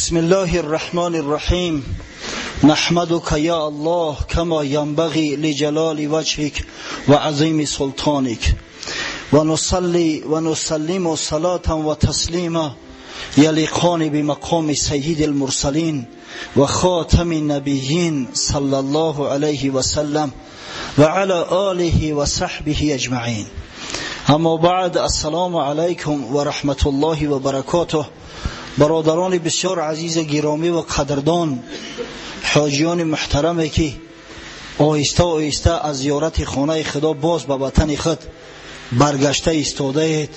بسم الله الرحمن الرحيم. نحمدك يا الله كما ينبغي لجلال وجهك وعظيم سلطانك، ونصلي ونسلم صلاة وتسليما يليقان بمقام سيد المرسلين وخاتم النبيين صلى الله عليه وسلم وعلى آله وصحبه أجمعين. اما بعد، السلام علیکم و رحمت الله و برکاته. برادران بسیار عزیز گرامی و قدردان، حاجیان محترمه که آهسته آهسته از زیارت خانه خدا باز به وطن خود برگشته ایستاده اید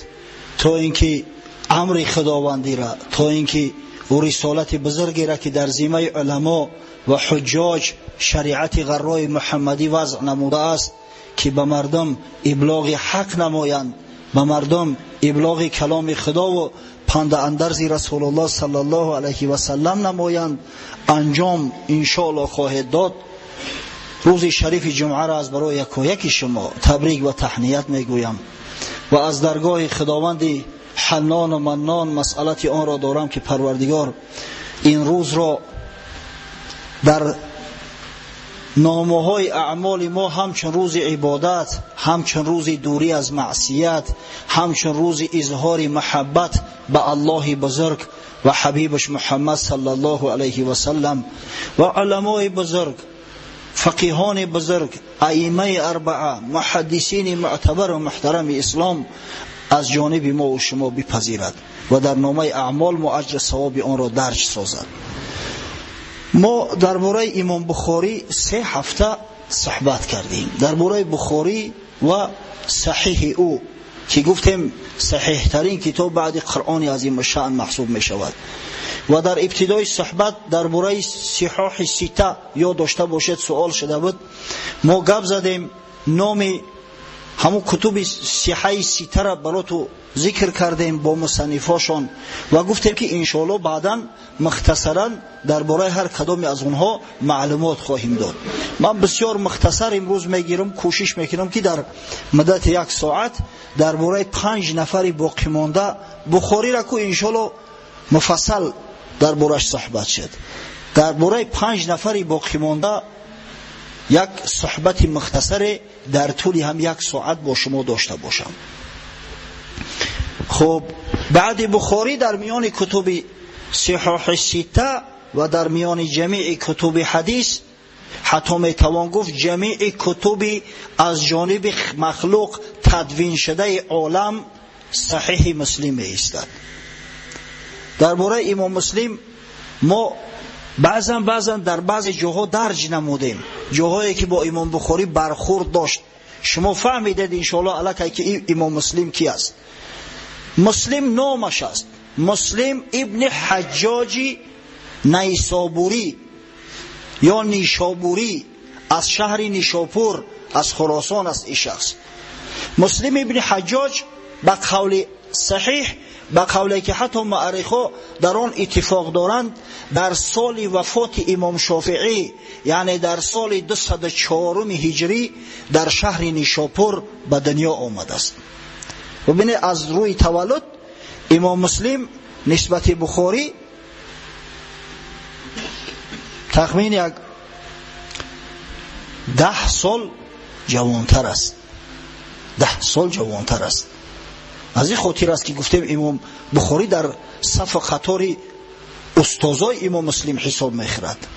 تا اینکه امر خداوندی را، تا اینکه او رسالت بزرگی را که در ذمه علما و حجاج شریعت غرای محمدی وضع نموده است که به مردم ابلاغ حق نمایند، به مردم ابلاغ کلام خدا و پند اندرز رسول الله صلی الله علیه و سلم نمایند، انجام انشاءالله خواهد داد. روز شریف جمعه را از برای یکایک شما تبریک و تهنیت میگویم و از درگاه خداوند حنان و منان مسئلت آن را دارم که پروردگار این روز را در نامه‌های اعمال ما همچون روز عبادت، همچون روز دوری از معصیت، همچون روز اظهار محبت به الله بزرگ و حبیبش محمد صلی الله علیه و سلم و علمای بزرگ، فقیهان بزرگ، ائمه اربعه، محدثین معتبر و محترم اسلام از جانب ما و شما بپذیرد و در نامه اعمال ما اجر ثواب آن را درج سازد. ما درباره امام بخاری 3 هفته صحبت کردیم، درباره بخاری و صحیح او که گفتیم صحیح ترین کتاب بعد قرآن عظیم الشأن محسوب می شود و در ابتدای صحبت درباره صحاح سته یاد داشته باشید سوال شده بود. ما گپ زدیم، نام همون کتب صحیح سته را براتو ذکر کردیم با مصنفاشون و گفتیم که انشاءالله بعدا مختصرا درباره هر کدامی از اونها معلومات خواهیم داد. من بسیار مختصر امروز میگیرم، کوشش میکنم که در مدت 1 ساعت درباره 5 نفر باقی مانده بخاری را که انشاءالله مفصل دربارش صحبت شد، درباره 5 نفر باقی مانده یک صحبت مختصر در طول هم 1 ساعت با شما داشته باشم. خب، بعد بخاری در میان کتب صحاح سته و در میان جمیع کتب حدیث، حتی میتوان گفت جمیع کتب از جانب مخلوق تدوین شده عالم، صحیح مسلم ایستد. درباره امام مسلم ما بعضا در بعض جاها درج نمودیم، جاهایی که با امام بخاری برخورد داشت. شما فهمیدید انشاءالله الکی که امام مسلم کی است. مسلم نامش است مسلم ابن حجاج نیسابوری یا نیشابوری، از شهر نیشاپور از خراسان است این شخص. مسلم ابن حجاج به قول صحیح، به قولی که حتی مؤرخا در آن اتفاق دارند، در سال وفات امام شافعی، یعنی در سال 204 هجری در شهر نیشاپور به دنیا آمده است. ببینید از روی تولد امام مسلم نسبت بخاری تخمین 10 سال جوانتر است. 10 سال جوانتر است. از این خاطر است که گفتیم امام بخاری در صف قطار استادای امام مسلم حساب میخورد.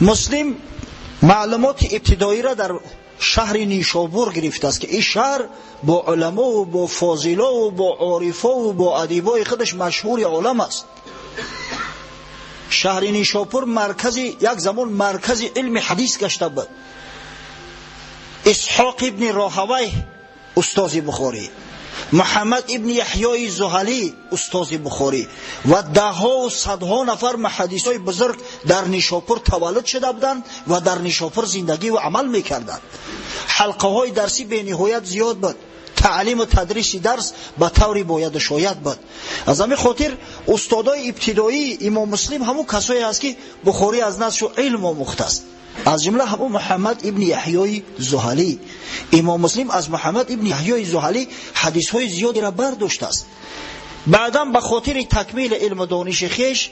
مسلم معلومات ابتدایی را در شهر نیشابور گرفته است که این شهر با علما و با فاضلا و با عارفا و با ادیبای خودش مشهور عالم است. شهر نیشابور مرکز، یک زمان مرکز علم حدیث گشته بود. اسحاق ابن راهویه استاد بخاری، محمد ابن یحیی زهلی استاد بخاری و ده ها و صدها نفر محدثای بزرگ در نیشاپور تولد شده بودند و در نیشاپور زندگی و عمل میکردند. حلقه های درسی به نهایت زیاد بود، تعلیم و تدریس درس به طوری باید و شاید بود. از همین خاطر استادای ابتدایی امام مسلم همون کسایی است که بخاری از نزدش علم آموخته است، از جمله همون محمد ابن یحیی زهلی. امام مسلم از محمد ابن یحیی زهلی حدیث های زیادی را برداشته است. بعدا به خاطر تکمیل علم و دانش خویش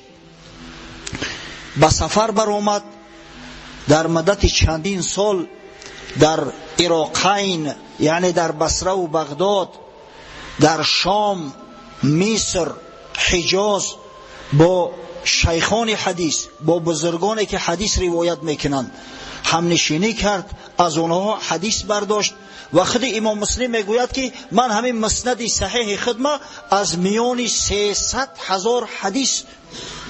Ба сафар баромад, дар муддати чандин сол дар Ироқайн, яъне дар Басра ва Бағдод, дар Шом, Миср, Ҳиҷоз бо шайхони ҳадис, бо бузургоне ки ҳадис ривоят мекунанд, ҳамнишинӣ кард, аз онҳо ҳадис бардошт. Ва худи имом Муслим мегӯяд, ки ман ҳамин муснади саҳеҳи худма аз миёни 300 000 ҳадис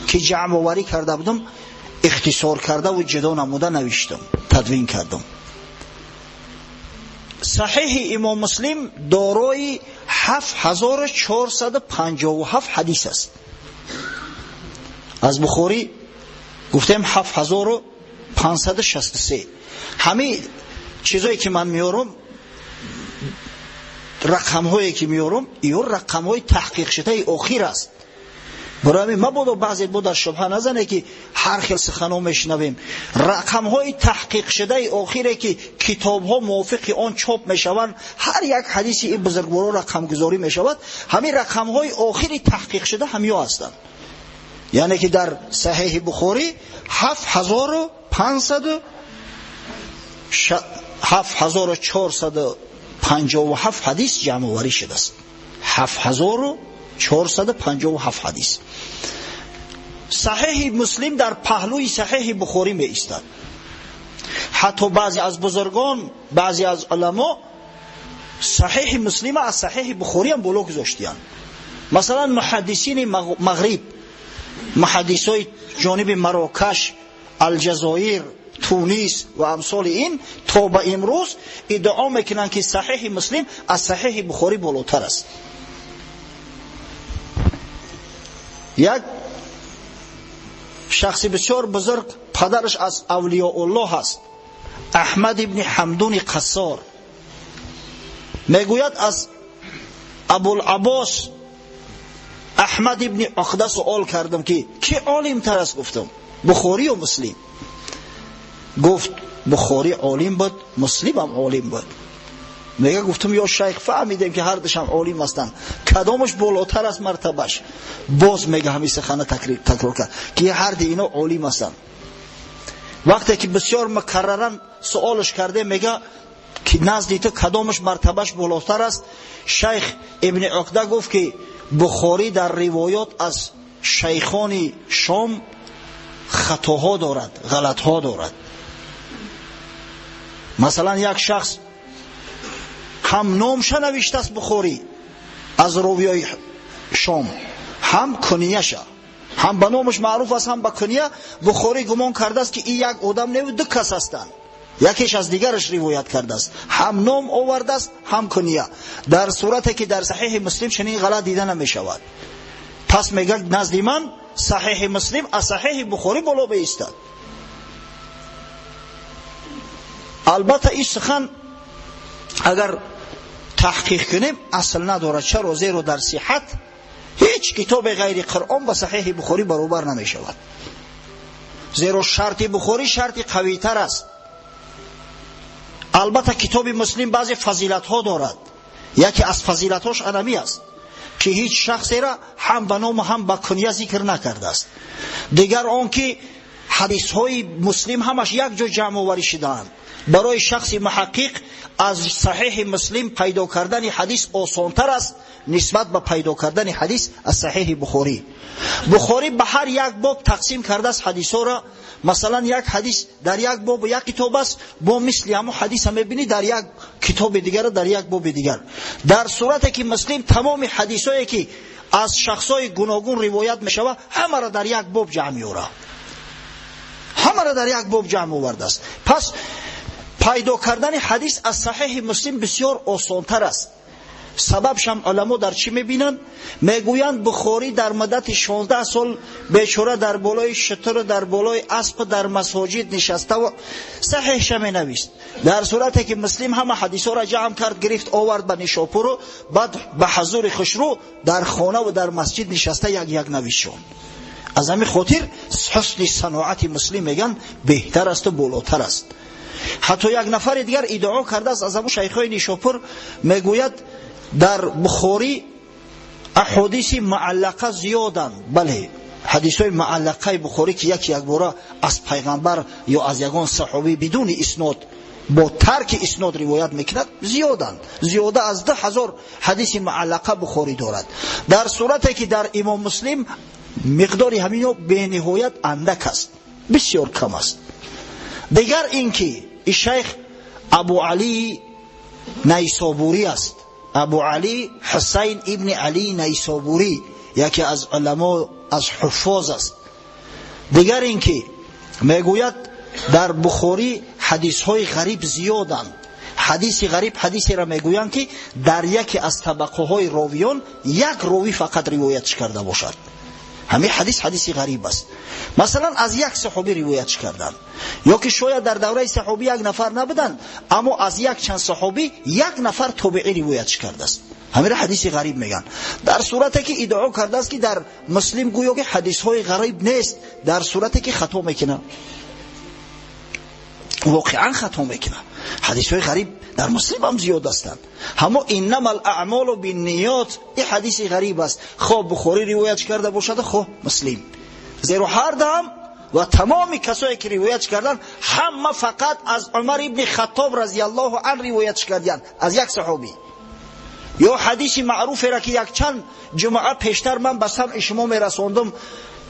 ки ҷамъоварӣ карда будам, ихтисор карда ва ҷудо намуда навиштам, тадвин кардам. Саҳеҳи имом Муслим дорои 7457 ҳадис аст. Аз Бухорӣ гуфтем 7563. Ҳамин чизое ки ман меорам, рақамҳое ки меорам, ин рақамҳои таҳқиқшудаи охир аст. Барои ҳамин мабодо баъзе бо дар шубҳа назане, ки ҳар хел сухано мешунавем. Рақамҳои таҳқиқшудаи охире ки китобҳо мувофиқи он чоп мешаванд, ҳар як ҳадиси ин бузургворо рақамгузорӣ мешавад, ҳамин рақамҳои охири таҳқиқшуда ҳамиё ҳастанд. Яъне ки дар саҳеҳи Бухорӣ 7457 ҳадис ҷамъоварӣ шудааст. 7457 ҳадис. Саҳеҳи Муслим дар паҳлӯи саҳеҳи Бухорӣ меистад. Ҳатто баъзе аз бузургон, баъзе аз уламо саҳеҳи Муслима аз саҳеҳи Бухорӣ ҳам боло гузоштиянд. Масалан, муҳаддисини Мағриб, муҳаддисои ҷониби Марокаш, Алҷазоир, Тунис ва амсоли ин то ба имрӯз иддао мекунанд, ки саҳеҳи Муслим аз саҳеҳи Бухорӣ болотар аст. Як шахси бисёр бузург, падараш аз авлиёуллоҳ аст, Аҳмад ибни Ҳамдуни Қассор, мегӯяд аз Абулаббос Аҳмад ибни Уқда суол кардам, ки кӣ олимтар аст? Гуфтам Бухорӣ ё Муслим? Гуфт Бухорӣ олим буд, Муслим ҳам олим буд. Мега гуфтам ё шайх, фаҳмидем ки ҳар душам олим ҳастанд, кадомаш болотар аст мартабаш? Боз мега ҳамин сухана такрор кард, ки ҳар ди ино олим ҳастанд. Вақте ки бисёр мукарраран суолаш кардем, мега ки назди ту кадомаш мартабаш болотар аст? Шайх ибни Уқда гуфт, ки Бухорӣ дар ривоят аз шайхони Шом хатоҳо дорад, ғалатҳо дорад. Масалан, як шахс ҳам номша навиштааст Бухорӣ аз ровиёи Шом, ҳам кунияша, ҳам ба номаш маъруф аст, ҳам ба куния. Бухорӣ гумон кардааст, ки ин як одам неву ду кас ҳастанд, якеш аз дигараш ривоят кардааст, ҳам ном овардааст, ҳам куния, дар сурате ки дар саҳеҳи Муслим чунин ғалат дида намешавад. Пас мегӯяд назди ман саҳеҳи Муслим аз саҳеҳи Бухорӣ боло беистад. Албатта ин сухан агар таҳқиқ кунем асл надорад. Чаро? Зеро дар сиҳат ҳеҷ китобе ғайри Қуръон ба саҳеҳи Бухорӣ баробар намешавад. Зеро шарти Бухорӣ шарти қавитар аст. Албатта китоби Муслим баъзе фазилатҳо дорад. Яке аз фазилатҳош анами аст, ки ҳеҷ шахсера ҳам ба ному ҳам ба куния зикр накардааст. Дигар он ки ҳадисҳои Муслим ҳамаш як ҷо ҷамъоварӣ шудаанд. Барои шахси муҳаққиқ аз саҳеҳи Муслим пайдо кардани ҳадис осонтар аст нисбат ба пайдо кардани ҳадис аз саҳеҳи Бухорӣ. Бухорӣ ба ҳар як боб тақсим кардааст ҳадисҳоро. Масалан, як ҳадис дар як боб як китоб аст, бо мисли ҳамон ҳадиса мебинӣ дар як китоби дигар, дар як боби дигар. Дар сурате ки Муслим тамоми ҳадисҳое ки аз шахсҳои гуногун ривоят мешавад, ҳамаро дар як боб ҷамъ меорад, ҳамаро дар як боб ҷамъ овардааст. Пас пайдо кардани ҳадис аз саҳеҳи Муслим бисёр осонтар аст. Сабабшам уламо дар чӣ мебинанд? Мегӯянд Бухорӣ дар муддати 16 сол бечора дар болои шутур, дар болои асп, дар масоҷид нишаста саҳеҳша менавист, дар сурате ки Муслим ҳама ҳадисҳоро ҷамъ кард, гирифт, овард ба Нишопуру баъд ба ҳазури хушрӯ дар хонаву дар масҷид нишаста як як навишт. Аз ҳамин хотир ҳусни саноати Муслим мегӯянд беҳтар асту болотар аст. Ҳатто як нафари дигар иддао кардааст аз ҳамун шайхҳои Нишопур, мегӯяд дар Бухорӣ аҳодиси муаллақа зиёданд. Бале, Ҳадисҳои муаллақаи Бухорӣ ки яки якбора аз пайғамбар ё аз ягон саҳобӣ бидуни иснод, бо тарки иснод ривоят мекунад, зиёданд. Зиёда аз 2000 ҳадиси муаллақа Бухорӣ дорад, дар сурате ки дар Имом Муслим миқдори ҳамино бениҳоят андак аст, бисёр кам аст. Дигар ин ки и шайх Абу Али Найсобурӣ аст. Абу Али Ҳусайн ибни Али Найсобурӣ яке аз уламо, аз ҳуффоз аст. Дигар ин ки мегӯяд, дар Бухорӣ ҳадисҳои ғариб зиёданд. Ҳадиси ғариб ҳадисеро мегӯянд, ки дар яке аз табақаҳои ровиён як ровӣ фақат ривоятш карда бошад. Ҳамин ҳадис ҳадиси ғариб аст. Масалан, аз як саҳобӣ ривоятш карданд, ё ки шояд дар давраи саҳобӣ як нафар набуданд, аммо аз як чанд саҳобӣ як нафар тобеӣ ривоятш кардааст. Ҳаминро ҳадиси ғариб мегӯянд. Дар сурате ки иддао кардааст, ки дар Муслим гӯё ки ҳадисҳои ғариб нест, дар сурате ки хато мекунад, воқеан хато мекунад. Ҳадисҳои ғариб дар Муслим ҳам зиёд ҳастанд. Ҳамо иннама алаъмолу бинниёт, ин ҳадиси ғариб аст, хоҳ Бухорӣ ривоят карда бошад, хоҳ Муслим, зеро ҳар дам ва тамоми касое ки ривоят карданд, ҳама фақат аз Умар ибни Хаттоб разияллоҳу ан ривоят карданд, аз як саҳобӣ. Ё ҳадиси маъруферо, ки якчанд ҷумъа пештар ман ба самъи шумо мерасондум,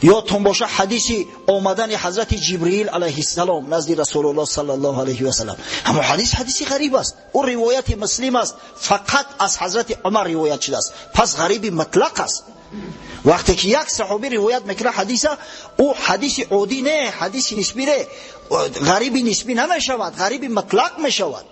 ёдтон боша, ҳадиси омадани ҳазрати Ҷибриил алайҳиссалом назди Расулуллоҳ саллаллоҳу алайҳи васаллам. Ҳамон ҳадис ҳадиси ғариб аст. Ӯ ривояти Муслим аст, фақат аз ҳазрати Умар ривоят шудааст, пас ғариби мутлақ аст. Вақте ки як саҳобӣ ривоят мекунад ҳадиса, ӯ ҳадиси оддӣ не, ҳадиси нисбӣ не, ғариби нисбӣ намешавад, ғариби мутлақ мешавад.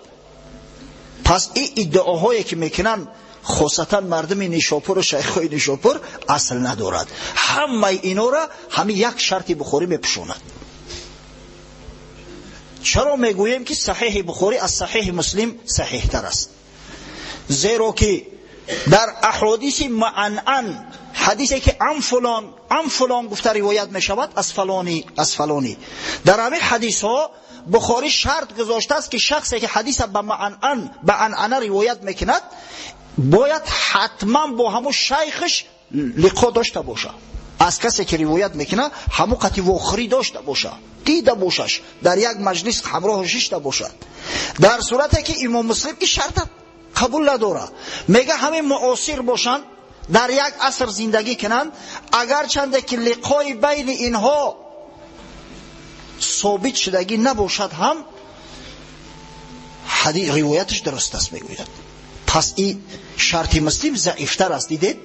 Пас ин иддаоҳое ки мекунанд, хосатан мардуми Нишопуру шайхҳои Нишопур, асл надорад. Ҳамаи инора ҳамин як шарти Бухорӣ мепӯшонад. Чаро мегӯем, ки Саҳеҳи Бухорӣ аз Саҳеҳи Муслим саҳеҳтар аст? Зеро ки дар аҳодиси муанъан, ҳадисе ки ан фулон, ан фулон гуфта ривоят мешавад, аз фалонӣ, аз фалонӣ, дар ҳамин ҳадисҳо Бухорӣ шарт гузоштааст, ки шахсе ки ҳадиса ба муанъан, ба анъана ривоят мекунад, бояд ҳатман бо ҳамун шайхаш лиқо дошта бошад, аз касе ки ривоят мекунад ҳамун қати вохӯрӣ дошта бошад, дида бошаш, дар як маҷлис ҳамроҳ шишта бошад. Дар сурате ки Имом Муслим ин шарта қабул надорад, мега ҳамин муосир бошанд, дар як аср зиндагӣ кунанд, агарчанде ки лиқои байни инҳо собит шудагӣ набошад ҳам, ривояташ дуруст аст, мегӯяд. Пас ин шарти Муслим заифтар аст. Дидед,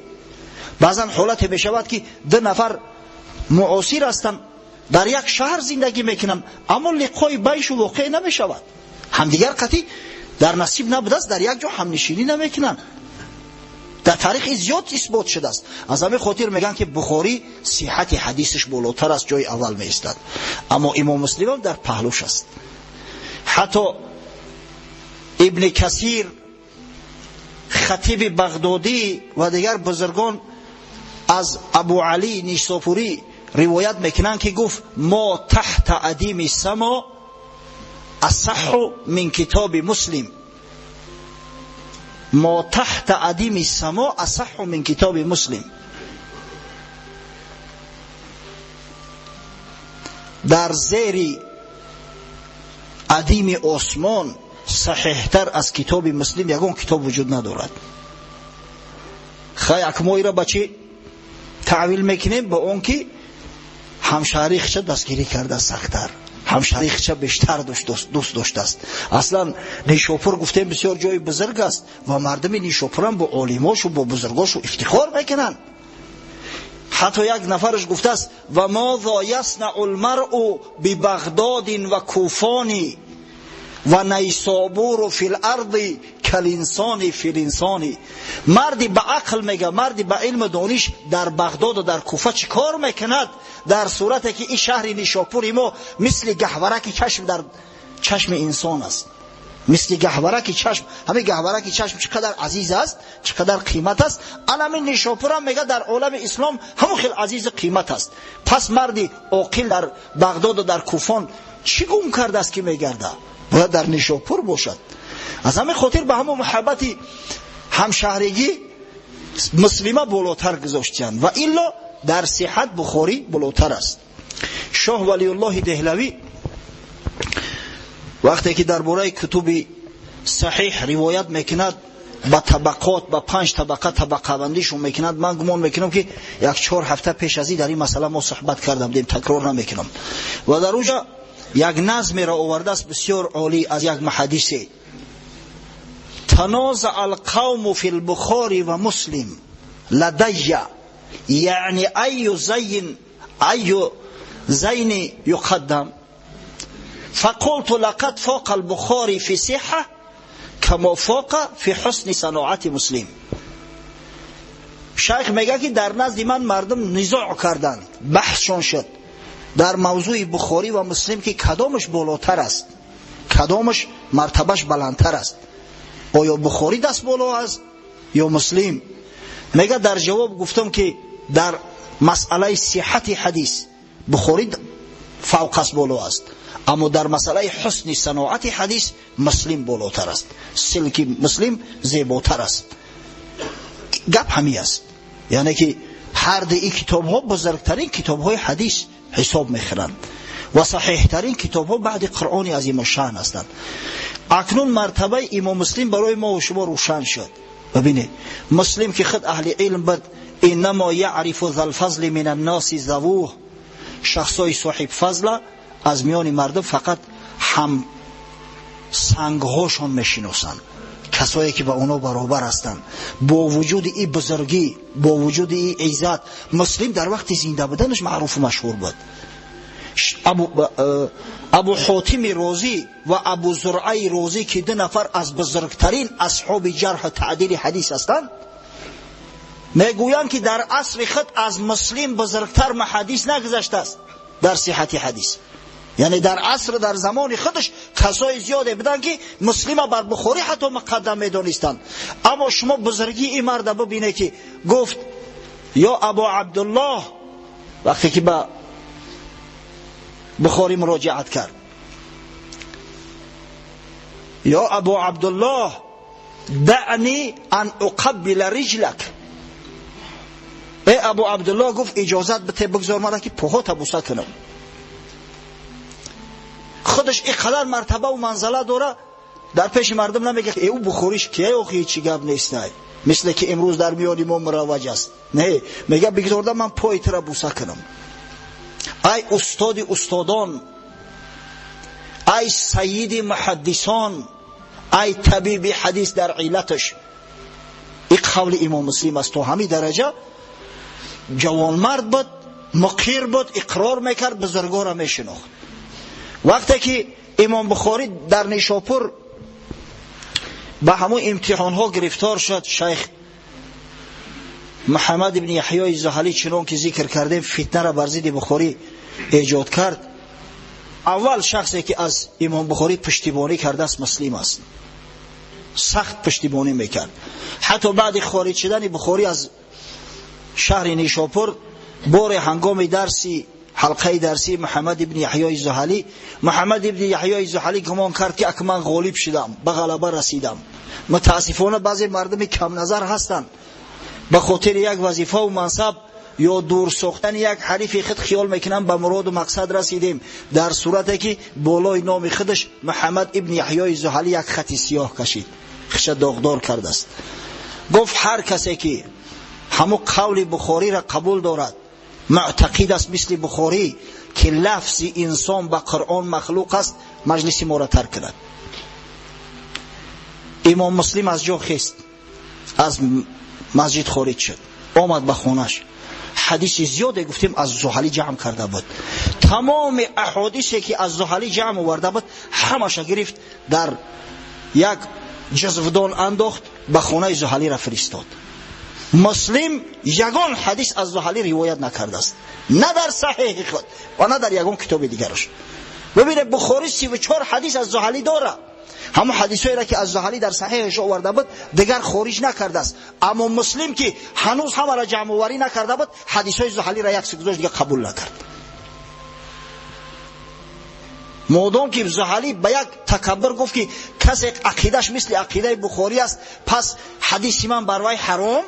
баъзан ҳолате мешавад, ки ду нафар муосир ҳастанд, дар як шаҳр зиндагӣ мекунанд, аммо лиқои байшу воқеъ намешавад, ҳамдигар қатъи дар насиб набудааст, дар як ҷо ҳамнишинӣ намекунанд. Дар таърих зиёд исбот шудааст. Аз ҳамин хотир мегӯянд, ки Бухорӣ сиҳати ҳадисаш болотар аст, ҷои аввал меистад, аммо Имом Муслимам дар паҳлӯш аст. Ҳатто Ибни Касир, Хатиби Бағдодӣ ва дигар бузургон аз Абу Али Нишопурӣ ривоят мекунанд, ки гуфт: мо таҳта адими само асаҳҳу мин китоби Муслим, мо таҳта адими само асаҳҳу мин китоби Муслим. Дар зери адими осмон саҳеҳтар аз китоби Муслим ягон китоб вуҷуд надорад. Хай, ак мо ира ба чӣ таъвил мекунем? Ба он ки ҳамшаҳрии хича дастгирӣ карда, сахттар ҳамшаҳрии хича бештар дӯст доштааст. Аслан Нишопур, гуфтем, бисёр ҷои бузург аст ва мардуми Нишопурам бо олимошу, бо бузургошу ифтихор мекунанд. Ҳатто як нафараш гуфтааст: ва мозо яснау лмаръу бибағдодин ва куфони ва найсобуру фил арди калинсони филинсони. Марди ба ақл, мега, марди ба илму дониш дар Бағдоду дар Куфа чӣ кор мекунад, дар сурате ки ин шаҳри Нишопури мо мисли гаҳвараки чашм дар чашми инсон аст? Мисли гаҳвараки чашм. Ҳамин гаҳвараки чашм чӣ қадар азиз аст, чӣ қадар қимат аст, анамин Нишопурам, мега, дар олами ислом ҳамон хел азизу қимат аст. Пас марди оқил дар Бағдоду дар Куфон чӣ гум кардааст, ки мегардад? Бояд дар Нишопур бошад. Аз ҳамин хотир ба ҳамон муҳаббати ҳамшаҳригӣ Муслима болотар гузоштиянд ва илло дар сиҳат Бухорӣ болотар аст. Шоҳ Валиуллоҳи Деҳлавӣ вақте ки дар бораи кутуби саҳиҳ ривоят мекунад, ба табақот, ба 5 табақа табақабандишон мекунад. Ман гумон мекунам ки 1-4 ҳафта пеш аз ин дар ин масъала мо суҳбат кардам, дем такрор намекунам. Ва дар онҷо як назмеро овардааст бисёр олӣ аз як муҳаддисе: تنازع القوم في البخاري ومسلم لدي، يعني أي زين يقدم، فقلت لقد فوق البخاري في صحة كما فوق في حسن صناعة مسلم. شیخ میگه که در نزد من مردم نزاع کردند، بحثشون شد در موضوع بخاری و مسلم که کدامش بالاتر است، کدامش مرتبهش بلندتر است، آیا بخاری دست بالا است یا مسلم؟ میگه در جواب گفتم که در مسئله صحت حدیث بخاری فوق است، بالا است، اما در مسئله حسن صناعت حدیث مسلم بالاتر است، سلک مسلم زیباتر است. گپ همی است، یعنی که هر دو این کتاب ها بزرگترین کتاب های حدیث حساب میخورند و صحیح ترین کتاب ها بعد قرآن عظیم الشان هستند. اکنون مرتبه امام مسلم برای ما و شما روشن شد. ببینید مسلم که خود اهل علم بود، انما یعرف ذا الفضل من الناس ذووه، شخصای صاحب فضل از میان مردم فقط هم سنگهاشون میشناسند، کسایی که با اونا برابر هستند. با وجود این بزرگی، با وجود این عزت، مسلم در وقت زنده بودنش معروف و مشهور بود. ابو حاتم رازی و ابو زرعه رازی که 2 نفر از بزرگترین اصحاب جرح و تعدیل حدیث هستند، میگویند که در عصر خود از مسلم بزرگتر محدث نگذشته است در صحت حدیث. یعنی در عصر، در زمان خودش کسای زیاده بودن که مسلم بر بخاری حتی مقدم میدانستند. اما شما بزرگی این مرد ببینه که گفت یا ابو عبدالله، وقتی که به بخاری مراجعت کرد، یا ابو عبدالله دعنی ان اقبل رجلک، ای ابو عبدالله، گفت اجازت بده بگذار مرا که پاهات بوسه کنم. خودش اینقدر مرتبه و منزله داره، در پیش مردم نمیگه ای او بخوریش کیه، آخه چی گپ نیست، مثل که امروز در میان ما مروج است. نه، میگه بگذار من پای تو را بوسه کنم. ای استاد استادان، ای سید محدثان، ای طبیب حدیث در علتش. این قول امام مسلم است. تا همین درجه جوانمرد بود، مقیر بود، اقرار میکرد، بزرگا را میشناخت. وقتی که امام بخاری در نیشاپور به همون امتحان ها گرفتار شد، شیخ محمد ابن یحیی زحلی چنان که ذکر کردیم فتنه را بر ضد بخاری ایجاد کرد، اول شخصی که از امام بخاری پشتیبانی کرده است مسلم است. سخت پشتیبانی میکرد. حتی بعد خارج شدن بخاری از شهر نیشاپور، بار هنگام درسی حلقه درسی محمد ابن یحیی زحلی، محمد ابن یحیی زحلی گمان کرد که اک من غالب شدم، به غلبه رسیدم. متاسفانه بعضی مردم کم نظر هستند، به خاطر یک وظیفه و منصب یا دور ساختن یک حریف خود خیال میکنن به مراد و مقصد رسیدیم، در صورتی که بالای نام خودش محمد ابن یحیی زحلی یک خط سیاه کشید، خش داغدار کرده است. گفت هر کسی که همو قول بخاری را قبول دارد، معتقد است مثل بخاری که لفظ انسان به قرآن مخلوق است، مجلس ما را ترک کند. امام مسلم از جا خیست، از مسجد خارج شد، آمد به خونش. حدیث زیاده گفتیم از زحلی جمع کرده بود، تمام احادیثی که از زحلی جمع آورده بود همش گرفت در یک جزودان انداخت، به خانه زحلی را فرستاد. مسلم یگان حدیث از زحلی روایت نکرده است، نه در صحیح خود و نه در یگان کتاب دیگرش. ببینید بخاری 34 حدیث از زحلی داره، همون حدیثایی را که از زحلی در صحیحش آورده بود دیگر خارج نکرده است. اما مسلم که هنوز همه را جمع آوری نکرده بود، حدیثای زحلی را یک سو گذاشت، دیگه قبول نکرد. مادام که زحلی به یک تکبر گفت که کسی عقیدش مثل عقیده بخاری است، پس حدیث من بر وی حرام،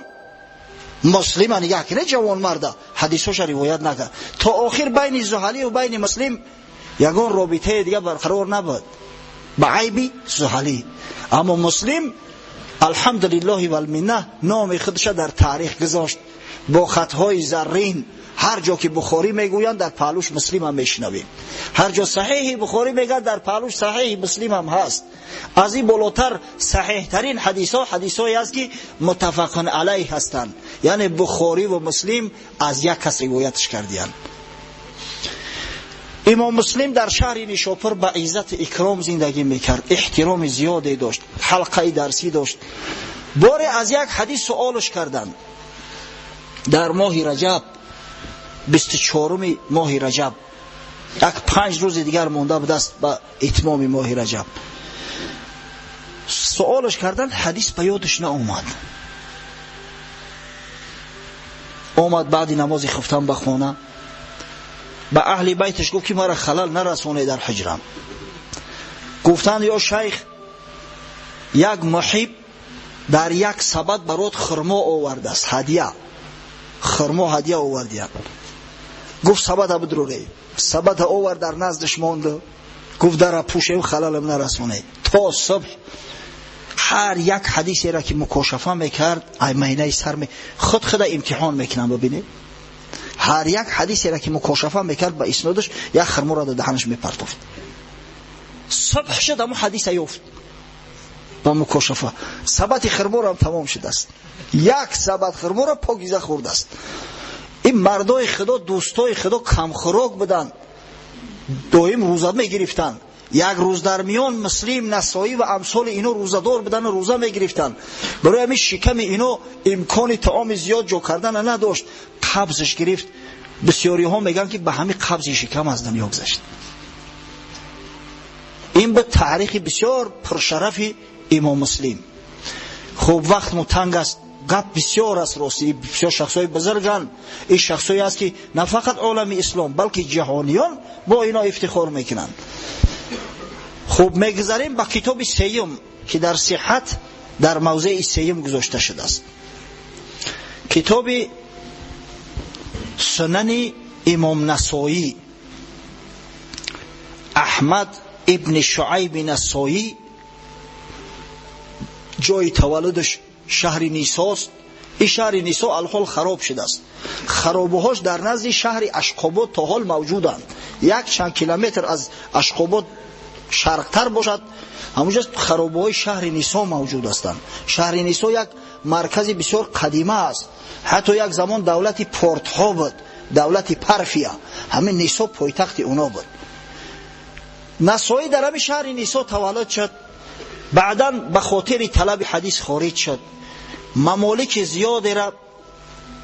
Муслима нигоҳ кунед, ҷавонмарда ҳадисҳоша ривоят накард. То охир байни Зуҳалӣ ва байни Муслим ягон робитаи дига барқарор набуд ба айби Зуҳалӣ. Аммо Муслим алҳамдулиллоҳи валминна номи худша дар таърих гузошт бо хатҳои заррин. Ҳар ҷо ки Бухорӣ мегӯянд, дар паҳлӯш Муслим ҳам мешунавем. Ҳар ҷо саҳеҳи Бухорӣ мегӯянд, дар паҳлӯш саҳеҳи Муслим ҳам ҳаст. Аз ин болотар саҳеҳтарин ҳадисҳо ҳадисҳое аст ки муттафақун алайҳ ҳастанд, яъне Бухорӣ ва Муслим аз як кас ривоятш кардиянд. Имом Муслим дар шаҳри Нишопур ба иззати икром зиндагӣ мекард, эҳтироми зиёде дошт, ҳалқаи дарсӣ дошт. Боре аз як ҳадис суолш карданд дар моҳи Раҷаб, 24-уми моҳи Раҷаб, як 5 рӯзи дигар монда будааст ба итмоми моҳи Раҷаб. Суолш карданд, ҳадис ба ёдаш наомад. Омад баъди намози хуфтан ба хона, ба аҳли байташ гуфт ки мара халал нарасонед дар ҳуҷрам. Гуфтанд: ё шайх, як муҳиб дар як сабад барот хурмо овардааст, ҳадия, хурмо ҳадия овардиянд. Гуфт: сабада бидуроред. Сабада овард, дар наздаш монд. Гуфт: дара пӯшев, халалам нарасонед. То субҳ ҳар як ҳадисеро ки мукошафа мекард, ай майнаи сар худ худа имтиҳон мекунам, бибинед. Ҳар як ҳадисеро ки мукошафа мекард, ба иснодаш як хурморо дар даҳанаш мепартофт. Субҳ шуд, ҳамун ҳадиса ёфт ба мукошафа. Сабати хурморам тамом шудааст, як сабат хурморо покиза хӯрдааст. Ин мардои худо, дӯстои худо камхӯрок буданд, доим рӯза мегирифтанд. Як рӯз дар миён Муслим, Насоӣ ва амсоли ино рӯзадор буданд ва рӯза мегирифтанд. Барои ҳамин шиками ино имкони таоми зиёд ҷо кардана надошт. Қабзш гирифт. Бисёриҳо мегӯянд ки ба ҳамин қабзи шикам аз дунё гузашт. Ин буд таърихи бисёр пуршарафи имом Муслим. Хуб, вақтму танг аст, гап бисёр аст. Рости, бисёр шахсҳои бузурганд. Ин шахсҳое аст ки на фақат олами ислом, балки ҷаҳониён бо ино ифтихор мекунанд. Хуб, мегузарем ба китоби сеюм ки дар сиҳат дар мавзеи сеюм гузошта шудааст, китоби Сунани имом Насоӣ, Аҳмад ибни Шуайби Насоӣ. Ҷои таваллудаш шаҳри Нисост. Ин шаҳри Нисо алҳол хароб шудааст. Харобуҳош дар назди шаҳри Ашқобод то ҳол мавҷуданд. Як чанд километр аз Ашқобод шарқтар бошад, ҳамонҷо харобуҳои шаҳри Нисо мавҷуд ҳастанд. Шаҳри Нисо як маркази бисёр қадима аст. Ҳатто як замон давлати портҳо буд, давлати Парфия. Ҳамин Нисо пойтахти уно буд. Насоӣ дар ҳамин шаҳри Нисо таваллуд шуд. Баъдан ба хотири талаби ҳадис хориҷ шуд. Мамолики зиёдеро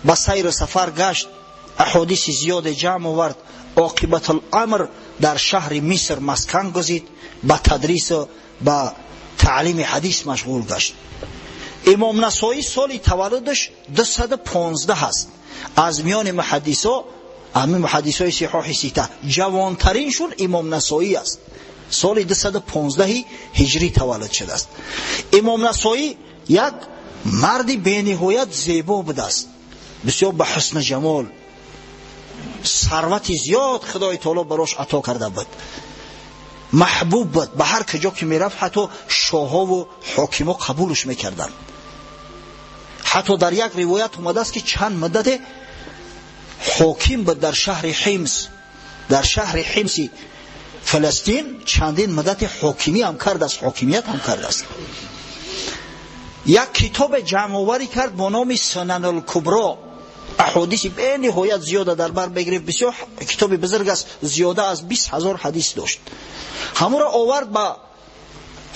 ба сайру сафар гашт, аҳодиси зиёде ҷамъ овард. Оқибатуламр дар шаҳри Миср маскан гузид, ба тадрису ба таълими ҳадис машғул гашт. Имом Насоӣ соли таваллудаш 215 аст. Аз миёни муҳаддисо, ҳамин муҳаддисои сиҳоҳи сита, ҷавонтариншун имом Насоӣ аст. Соли 215 ҳиҷрӣ таваллуд шудааст. Имом Насоӣ як марди бениҳоят зебо будааст, бисёр ба ҳусну ҷамол, сарвати зиёд Худои таоло барош ато карда буд, маҳбуб буд. Ба ҳар куҷо ки мерафт, ҳатто шоҳову ҳокимо қабулш мекарданд. Ҳатто дар як ривоят омадааст ки чанд муддате ҳоким буд дар шаҳри Ҳимс. Дар шаҳри Ҳимси Фаластин чандин муддати ҳокимӣ ҳам кардааст, ҳокимият ҳам кардааст. Як китобе ҷамъоварӣ кард бо номи Сунанулкубро. Аҳодиси бениҳоят зиёда дар бар мегирифт. Бисёр китоби бузург аст, зиёда аз 20 000 ҳадис дошт. Ҳамонро овард, ба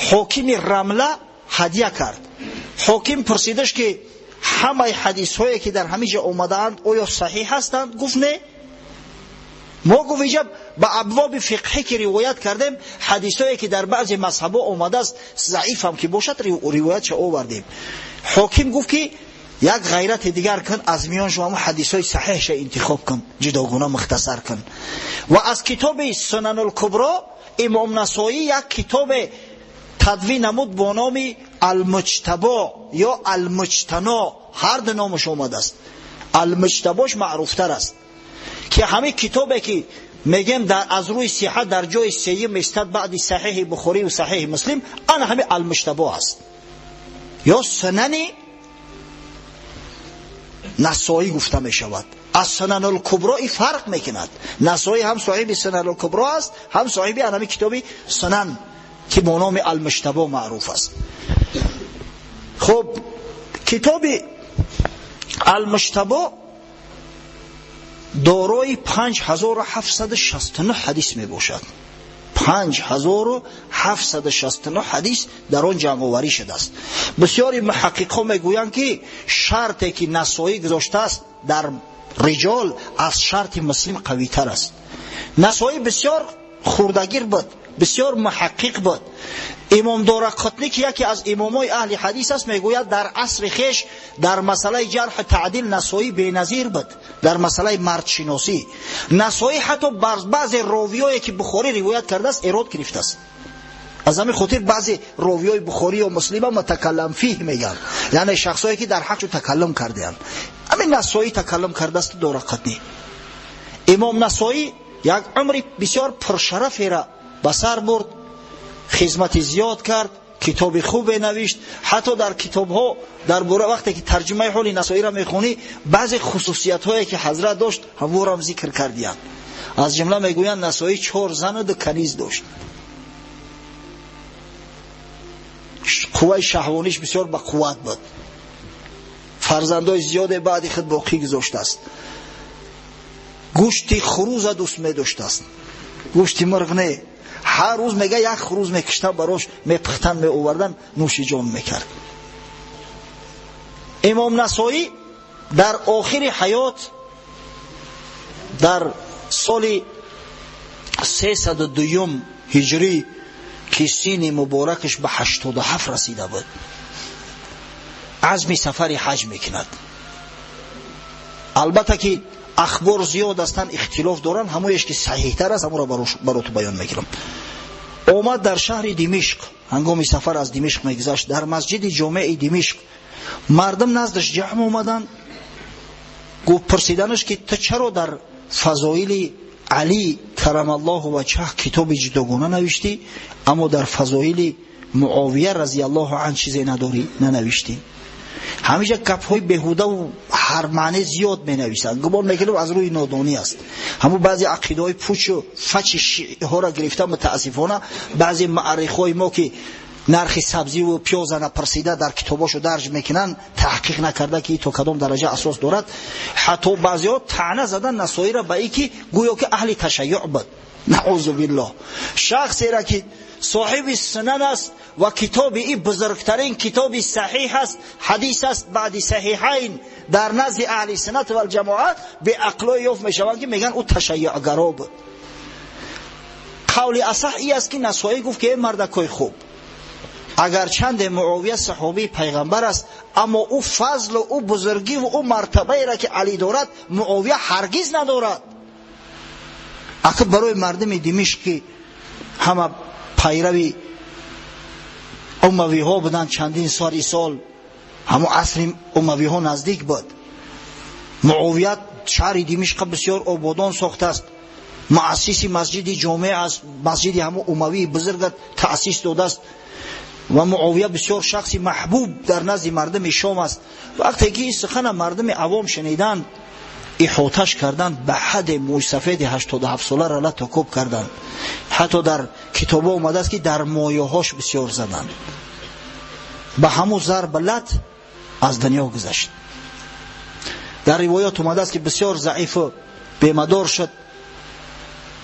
ҳокими Рамла ҳадия кард. Ҳоким пурсидаш ки ҳамаи ҳадисҳое ки дар ҳамин ҷо омадаанд, оё саҳиҳ ҳастанд? Гуфт: не. Мо, гуфт, инҷа ба абвоби фиқҳӣ ки ривоят кардем, ҳадисҳое ки дар баъзе мазҳабҳо омадааст, заиф ҳам ки бошад, ривоятша овардем. Ҳоким гуфт ки як ғайрати дигар кун, аз миён шумо ҳамун ҳадисҳои саҳиҳша интихоб кун, ҷудогуна мухтасар кун. Ва аз китоби Сунанулкубро имом Насоӣ як китобе тадвин намуд бо номи Алмуҷтабо ё Алмуҷтано. ҳар ду номаш омадааст. Алмуҷтабош маъруфтар аст, ки ҳамин китобе ки мегем дар аз рӯи сиҳат дар ҷои сеюм меистад баъди Саҳиҳи Бухорӣ ва Саҳиҳи Муслим, ана ҳамин Алмуҷтабо аст ё Сунани Насоӣ гуфта мешавад. Аз Сунанул-Кубро фарқ мекунад. Насоӣ ҳам соҳиби Сунанул-Кубро аст, ҳам соҳиби ҳамин китоби Сунан ки бо номи Алмуҷтабо маъруф аст. Хуб, китоби Алмуҷтабо дорои 5769 ҳадис мебошад. 5769 ҳадис дар он ҷамъоварӣ шудааст. Бисёри муҳаққиқҳо мегӯянд, ки шарте ки Насоӣ гузоштааст дар риҷол аз шарти Муслим қавитар аст. Насоӣ бисёр хурдагир буд, бисёр муҳаққиқ буд. Имом Дорақутнӣ, ки яке аз имомои аҳли ҳадис аст, мегӯяд дар асри хеш дар масъалаи ҷарҳу таъдил Насоӣ беназир буд, дар масъалаи мардшиносӣ. Насоӣ ҳатто бар баъзе ровиёе ки Бухорӣ ривоят кардааст эрод гирифтааст. Аз ҳамин хотир баъзе ровиёи Бухорӣ ё Муслима мутакаллам фиҳ мегӯянд, яъне шахсое ки дар ҳақшу такаллум кардаанд. Ҳамин Насоӣ такаллум кардааст Дорақутнӣ. Имом Насоӣ як умри бисёр пуршараферо ба сар бурд, хизмати зиёд кард, китоби хубе навишт. Ҳатто дар китобҳо дар бора вақте ки тарҷумаи ҳоли Насоиро мехонӣ, баъзе хусусиятҳое ки ҳазрат дошт ҳамворам зикр кардиянд. Аз ҷумла мегӯянд Насоӣ 4 зану 2 каниз дошт. Қувваи шаҳвониш бисёр ба қувват буд. Фарзандои зиёде баъди худ боқӣ гузоштааст. Гӯшти хуруза дӯст медоштааст, гӯшти мурғ не. Ҳар рӯз мега як хуруз мекиштан, барош мепухтан, меовардан, нӯши ҷон мекард. Имом Насоӣ дар охири ҳаёт дар соли 302 ҳиҷрӣ ки сини муборакаш ба 87 расида буд, азми сафари ҳаҷ мекунад. Албатта ки ахбор зиёд ҳастанд, ихтилоф доранд, ҳамоеш ки саҳиҳтар аст ҳамонро бароту баён мекунам. Омад дар шаҳри Димишқ, ҳангоми сафар аз Димишқ мегузашт, дар масҷиди ҷомеи Димишқ мардум наздаш ҷамъ омаданд. Гуфт, пурсиданаш ки ту чаро дар фазоили Алӣ карамаллоҳу ваҷҳаҳ китоби ҷудогона навиштӣ, аммо дар фазоили Муовия разияллоҳу анҳу чизе надорӣ, нанавиштӣ? Ҳамеша гапҳои беҳудаву ҳар маъне зиёд менависанд. Гумон мекунам аз рӯи нодонӣ аст. Ҳамун баъзе ақидаҳои пучу фачи шииҳоро гирифта, мутаассифона баъзе муаррихҳои мо ки нархи сабзиву пиёза напурсида дар китобошо дарҷ мекунанд, таҳқиқ накарда ки то кадом дараҷа асос дорад. Ҳатто баъзеҳо таъна задан Насоиро ба ин ки гӯё ки аҳли ташайюъ буд. Наъузу биллоҳ. Шахсеро ки соҳиби сунан аст ва китоби ин бузургтарин китоби саҳиҳ аст, ҳадис аст баъди саҳиҳайн дар назди аҳли суннат валҷамоат, беақлое ёфт мешаванд ки мегӯянд ӯ ташайюъгаро буд. Қавли асаҳ ин аст ки Насоӣ гуфт ки эй мардакои хуб, агарчанде Муовия саҳобии пайғамбар аст, аммо ӯ фазлу ӯ бузургиву ӯ мартабаеро ки Алӣ дорад, Муовия ҳаргиз надорад. Ака барои мардуми Димишқ ки ҳама пайрави умавиҳо буданд, чандин соли сол ҳамон асри умавиҳо наздик буд. Муовия шаҳри Димишқа бисёр ободон сохтааст, муассиси масҷиди ҷомеъ аст, масҷиди ҳамон умавии бузурга таъсис додааст ва Муовия бисёр шахси маҳбуб дар назди мардуми Шом аст. Вақте ки ин сухана мардуми авом шуниданд, иҳоташ карданд, ба ҳадде мӯйсафеди 87 соларо лату кӯб карданд. Ҳатто дар китобҳо омадааст ки дар моёҳош бисёр заданд. Ба ҳамун зарба лат аз дунё гузашт. Дар ривоят омадааст ки бисёр заифу бемадор шуд.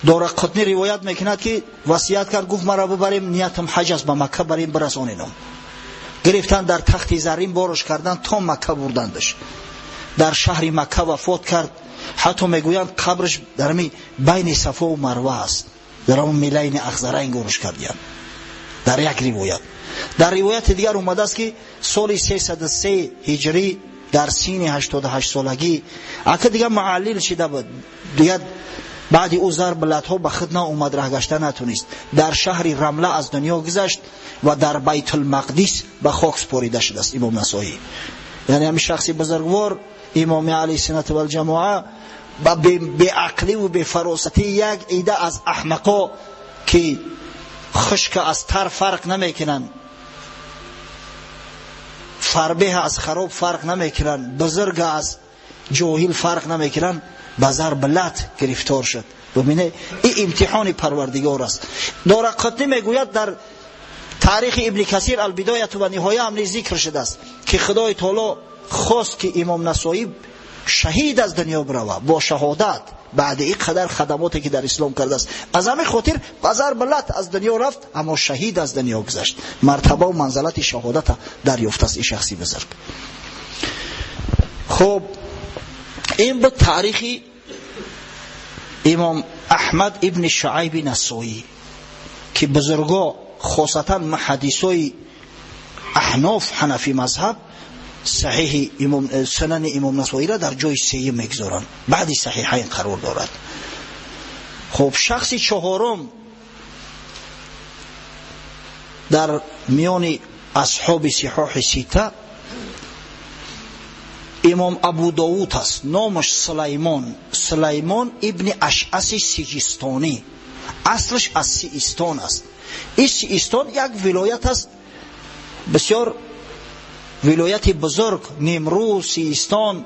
Дорақутнӣ ривоят мекунад ки васият кард, гуфт маро бибарем, ниятам ҳаҷ аст, ба Макка барем бирасонинам. Гирифтанд дар тахти заррин борош карданд, то Макка бурдандаш. Дар шаҳри Макка вафот кард. Ҳатто мегӯянд қабраш дар ҳамин байни Сафову Марва аст, дар ҳамон милайни Ахзарайн гӯрш кардиянд. Дар як ривоят. Дар ривояти дигар омадааст ки соли 303 ҳиҷрӣ дар сини 88 солагӣ ака дигар муаллил шида буд, дигар баъди ӯ зарб латҳо ба худ наомад, раҳ гашта натунист. Дар шаҳри Рамла аз дунё гузашт ва дар Байтулмақдис ба хок супорида шудааст имом Насоӣ. Яъне ҳамин шахси бузургвор имоми аҳли суннат валҷамоа ба беақлӣ ва бефаросатӣ як ида аз аҳмақо ки хушка аз тар фарқ намекунанд, фарбеҳ аз хароб фарқ намекунанд, бузург аз ҷоҳил фарқ намекунанд, ба зарб лат гирифтор шуд. Бубинед, ин имтиҳони Парвардигор аст. Дорақутнӣ мегӯяд дар таърихи Ибни Касир Албидояту ва Ниҳоя ҳам низ зикр шудааст ки Худои Таоло хост ки имом Насоӣ шаҳид аз дунё бирава бо шаҳодат баъди ин қадар хадамоте ки дар ислом кардааст. Аз ҳамин хотир ба зарб лат аз дунё рафт, аммо шаҳид аз дунё гузашт. Мартаба ва манзалати шаҳодата дарёфтааст ин шахси бузург. Хуб, ин буд таърихи имом Аҳмад ибни Шуайби Насоӣ ки бузурго хосатан муҳаддисои аҳноф ҳанафи мазҳаб саҳиҳи имом сунани имом Насоиро дар ҷои сеюм мегузоранд, баъди саҳиҳайн қарор дорад. Хуб, шахси чаҳорум дар миёни асҳоби сиҳоҳи сита имом Абу Довуд аст. Номаш Сулаймон, Сулаймон ибни Ашъаси Сиҷистонӣ, аслаш аз Сиистон аст. Ин Сиистон як вилоят аст, бисёр вилояти бузург, Нимрӯз, Сиистон.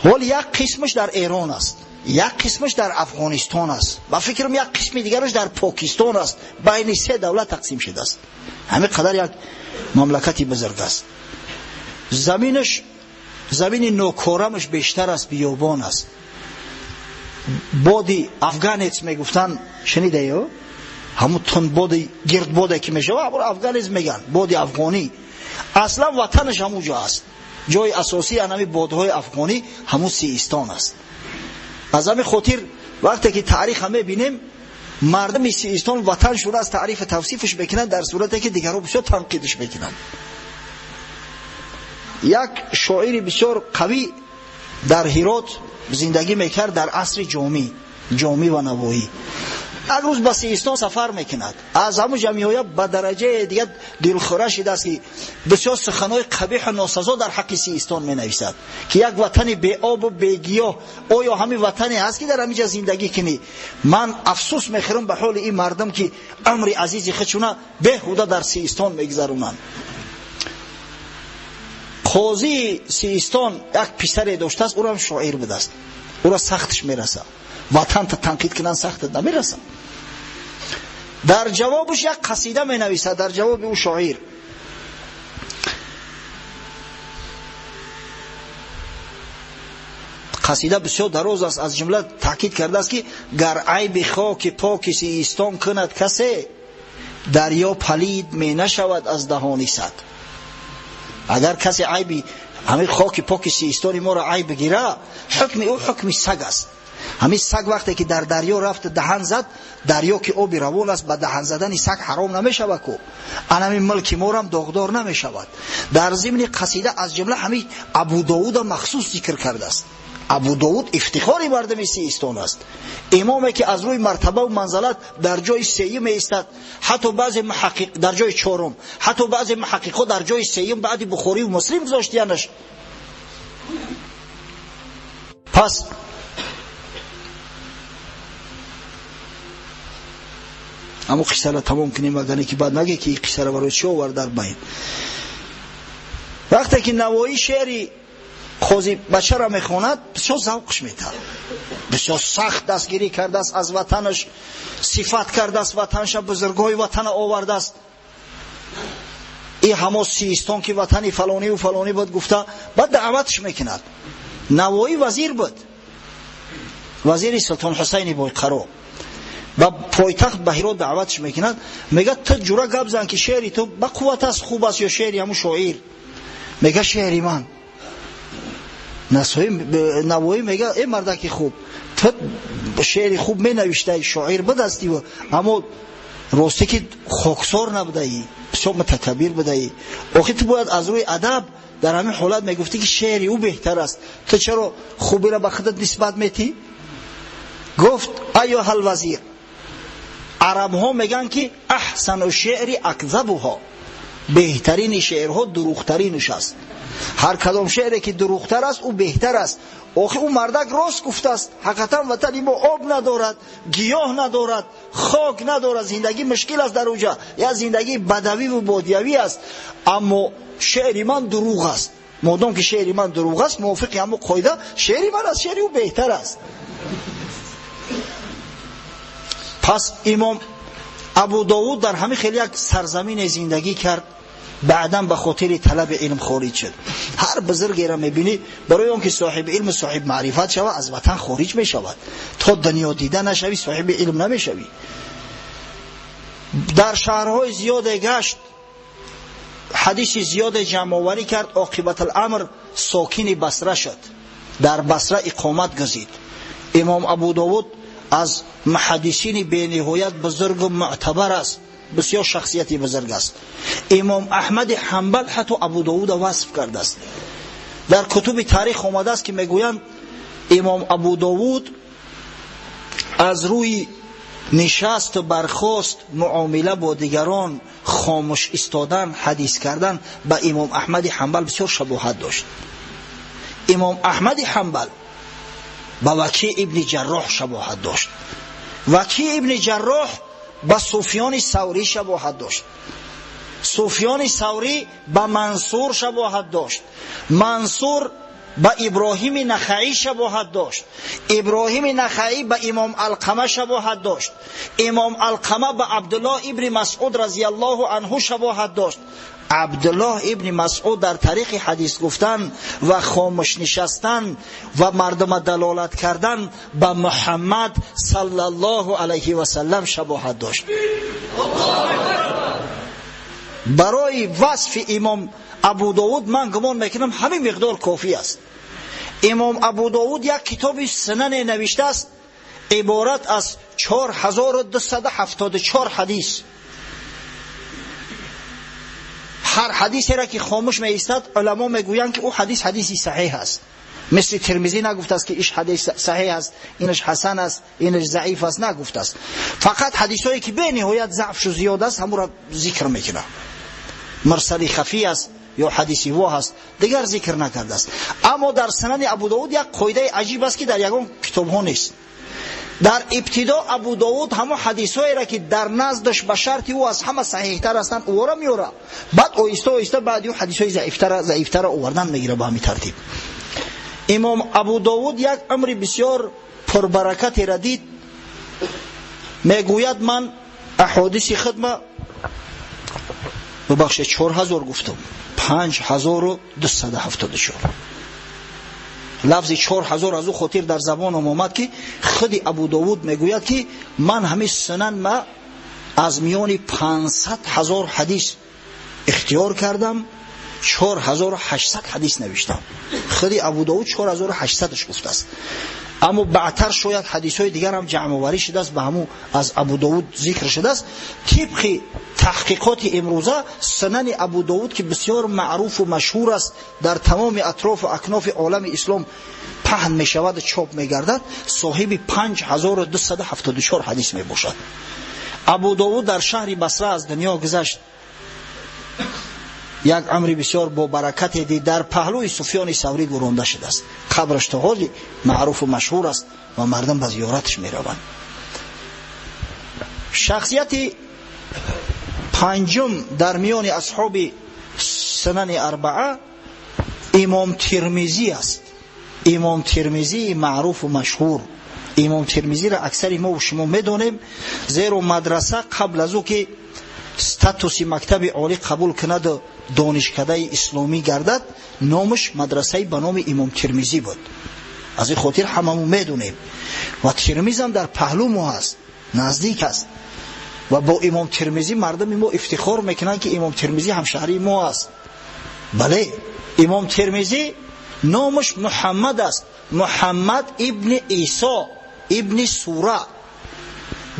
Ҳол як қисмаш дар Эрон аст, як қисмаш дар Афғонистон аст, ба фикрам як қисми дигараш дар Покистон аст. Байни се давлат тақсим шудааст. Ҳамин қадар як мамлакати бузург аст. Заминаш замини нокорамаш бештар аст, биёбон аст. Боди афганец мегуфтанд, шунидаё? Ҳамун тундбоди гирдбоде ки мешава, ҳамун афганец мегӯянд, боди афғонӣ. Аслан ватанаш ҳамун ҷо аст. Ҷои асосии анами бодҳои афғонӣ ҳамун Сиистон аст. Аз ҳамин хотир вақте ки таъриха мебинем, мардуми Сиистон ватаншон аз таърифу тавсифаш мекунанд, дар сурате ки дигарҳо бисёр танқидаш мекунанд. Як шоири бисёр қавӣ дар Ҳирот зиндагӣ мекард дар асри Ҷомӣ, Ҷомӣ ва Навоӣ. Як рӯз ба Сиистон сафар мекунад. Аз ҳамун ҷа меояд ба дараҷаи дигар дилхӯра шудааст ки бисёр суханҳои қабиҳу носазо дар ҳаққи Сиистон менависад ки як ватани беобу бегиёҳ, оё ҳамин ватане ҳаст ки дар ҳамин ҷа зиндагӣ кунӣ? Ман афсӯс мехӯрам ба ҳоли ин мардум ки амри азизи худшуна беҳуда дар Сиистон мегузаронанд. Қозии Сиистон як писаре доштааст, ӯрам шоир будааст. Ӯро сахтш мерасад. Ватанта танқид кунанд сахтат намерасад. Дар ҷавобаш як қасида менависад, дар ҷавоби ӯ шоир. Қасида бисёр дароз аст, аз ҷумла таъкид кардааст ки гар айби хоки поки Сиистон кунад касе, дарё палид менашавад аз даҳони саг. Агар касе айби ҳамин хоки поки Сиистони моро айб бигира, ҳукми ӯ ҳукми саг аст. Ҳамин саг вақте ки дар дарё рафт даҳан зад, дарё ки оби равон аст, ба даҳан задани саг ҳаром намешавад ку. Ан ҳамин мулки морам доғдор намешавад. Дар зимни қасида аз ҷумла ҳамин Абу Довуда махсус зикр кардааст. Абу Довуд ифтихори мардуми Сиистон аст. Имоме ки аз рӯи мартаба ва манзалат дар ҷои сеюм меистад, ҳатто баъзе муҳаққиқ дар ҷои чорум, ҳатто баъзе муҳаққиқҳо дар ҷои сеюм баъди Бухорӣ ва Муслим гузоштиянаш. Пас ҳамун қиссаро тамом кунем, агар ки баъд нагӯе ки ин қиссаро барои чӣ овард дар байн. Вақте ки Навоӣ шеъри қози бачаро мехонад, бисёр завқш метавад. Бисёр сахт дастгирӣ кардааст аз ватанаш, сифат кардааст ватанша, бузургҳои ватана овардааст. Ин ҳамо Сиистон ки ватани фалониву фалонӣ буд гуфта, баъд даъватш мекунад. Навоӣ вазир буд, вазири Султон Ҳусайни Бойқаро. Ба пойтахт ба Ҳирот даъватш мекунад, мегӯяд ту ҷура гап зан ки шеъри ту ба қувват аст, хуб аст ё шеъри ҳамун шоир? Мегӯяд шеъри ман. Навоӣ мегӯяд э мардаки хуб, ту шеъри хуб менавиштаи, шоир будастӣ, аммо ростӣ ки хоксор набудаӣ, бисёр мутакаббир будаӣ. Охир ту бояд аз рӯи адаб дар ҳамин ҳолат мегуфтӣ ки шеъри ӯ беҳтар аст. Ту чаро хубиро ба худат нисбат метӣ? Гуфт айюҳал вазир, арабҳо мегӯянд ки аҳсану шеъри акзабуҳо, Беҳтарини шеърҳо дурӯғтаринаш аст. Ҳар кадом шеъре ки дурӯғтар аст, ӯ беҳтар аст. Охи ӯ мардак рост гуфтааст. Ҳақиқатан ватани мо об надорад, гиёҳ надорад, хок надорад, зиндагӣ мушкил аст дар уҷа, я зиндагии бадавӣ ва бодиявӣ аст. Аммо шеъри ман дурӯғ аст. Модом ки шеъри ман дурӯғ аст, мувофиқи ҳамон қоида шеъри ман аз шеъри ӯ беҳтар аст. Пас имом Абу Довуд дар ҳамин хеле як сарзамине зиндагӣ кард. Баъдан ба хотири талаби илм хориҷ шуд. Ҳар бузургеро мебинӣ, барои он ки соҳиби илм, соҳиби маърифат шавад, аз ватан хориҷ мешавад. То дунё дида нашавӣ, соҳиби илм намешавӣ. Дар шаҳрҳои зиёде гашт, ҳадиси зиёде ҷамъоварӣ кард. Оқибат аламр сокини Басра шуд. Дар Басра иқомат гузид. Имом Абу Довуд аз муҳаддисини бениҳоят бузургу муътабар аст, бисёр шахсияти бузург аст. Имом Аҳмади Ҳанбал ҳатто Абу Довуда васф кардааст. Дар кутуби таърих омадааст, ки мегӯянд имом Абу Довуд аз рӯи нишасту бархост, муомила бо дигарон, хомӯш истодан, ҳадис кардан ба имом Аҳмади Ҳанбал бисёр шабоҳат дошт. Имом Аҳмади Ҳанбал ба Вакии ибни Ҷарроҳ шабоҳат дошт. Вакии ибни Ҷарроҳ ба Суфёни Саврӣ шабоҳат дошт. Суфёни Саврӣ ба Мансур шабоҳат дошт. Мансур ба Иброҳими Нахаӣ шабоҳат дошт. Иброҳими Нахаӣ ба имом Алқама шабоҳат дошт. Имом Алқама ба Абдуллоҳ ибни Масъуд разияллоҳу анҳу шабоҳат дошт. Абдуллоҳ ибни Масъуд дар тариқи ҳадис гуфтан ва хомӯш нишастан ва мардума далолат кардан ба Муҳаммад саллаллоҳу алайҳи васаллам шабоҳат дошт. Барои васфи имом Абу Довуд ман гумон мекунам ҳамин миқдор кофӣ аст. Имом Абу Довуд як китоби сунане навиштааст, иборат аз 4274 ҳадис. Ҳар ҳадисеро ки хомӯш меистад, уламо мегӯянд ки ӯ ҳадис ҳадиси саҳеҳ аст. Мисли Тирмизӣ нагуфтааст ки иш ҳадис саҳеҳ аст, инаш ҳасан аст, инаш заиф аст, нагуфтааст. Фақат ҳадисҳое ки бениҳоят заъфшу зиёд аст, ҳамонро зикр мекунад. Мурсали хафӣ аст ё ҳадиси воҳ аст, дигар зикр накардааст. Аммо дар сунани Абу Довуд як қоидаи аҷиб аст, ки дар ягон китобҳо нест. Дар ибтидо Абу Довуд ҳамон ҳадисҳоеро ки дар наздаш ба шарти ӯ аз ҳама саҳеҳтар ҳастанд, ӯро меорад. Баъд оҳиста оҳиста баъди ӯ ҳадисҳои заифтара овардан мегирад ба ҳамин тартиб. Имом Абу Довуд як умри бисёр пурбаракатеро дид. Мегӯяд ман аҳодиси хидма, бубахшед, 4000 гуфтам, 5274. Лафзи 4000 аз ӯ хотир дар забонам омад, ки худи Абу Довуд мегӯяд, ки ман ҳамин сунан ма аз миёни 500 000 ҳадис ихтиёр кардам, 4800 ҳадис навиштам. Худи Абу Довуд 4800-ш гуфтааст. Аммо баъдтар шояд ҳадисҳои дигар ҳам ҷамъоварӣ шудааст, ба ҳамун аз Абу Довуд зикр шудааст. Тибқи таҳқиқоти имрӯза сунани Абу Довуд, ки бисёр маъруфу машҳур аст, дар тамоми атрофу акнофи олами ислом паҳн мешавад, чоп мегардад, соҳиби 5274 ҳадис мебошад. Абу Довуд дар шаҳри Басра аз дунё гузашт. Як умри бисёр бо баракате дид, дар паҳлӯи Суфёни Саврӣ гуронда шудааст. Қабраш то ҳоли маъруфу машҳур аст ва мардум ба зиёраташ мераванд. Шахсияти панҷум дар миёни асҳоби сунани арбаа имом Тирмизӣ аст. Имом Тирмизии маъруфу машҳур. Имом Тирмизиро аксари мо шумо медонем, зеро мадраса қабл аз ӯ ки статуси мактаби олӣ қабул кунаду донишкадаи исломӣ гардад, номаш мадрасаи ба номи имом Тирмизӣ буд. Аз ин хотир ҳамамон медонем. Ва Тирмизам дар паҳлӯ мо ҳаст, наздик аст. Ва бо имом Тирмизӣ мардуми мо ифтихор мекунанд, ки имом Тирмизӣ ҳамшаҳрии мо аст. Бале, имом Тирмизӣ номаш Муҳаммад аст, Муҳаммад ибни Исо ибни Сура.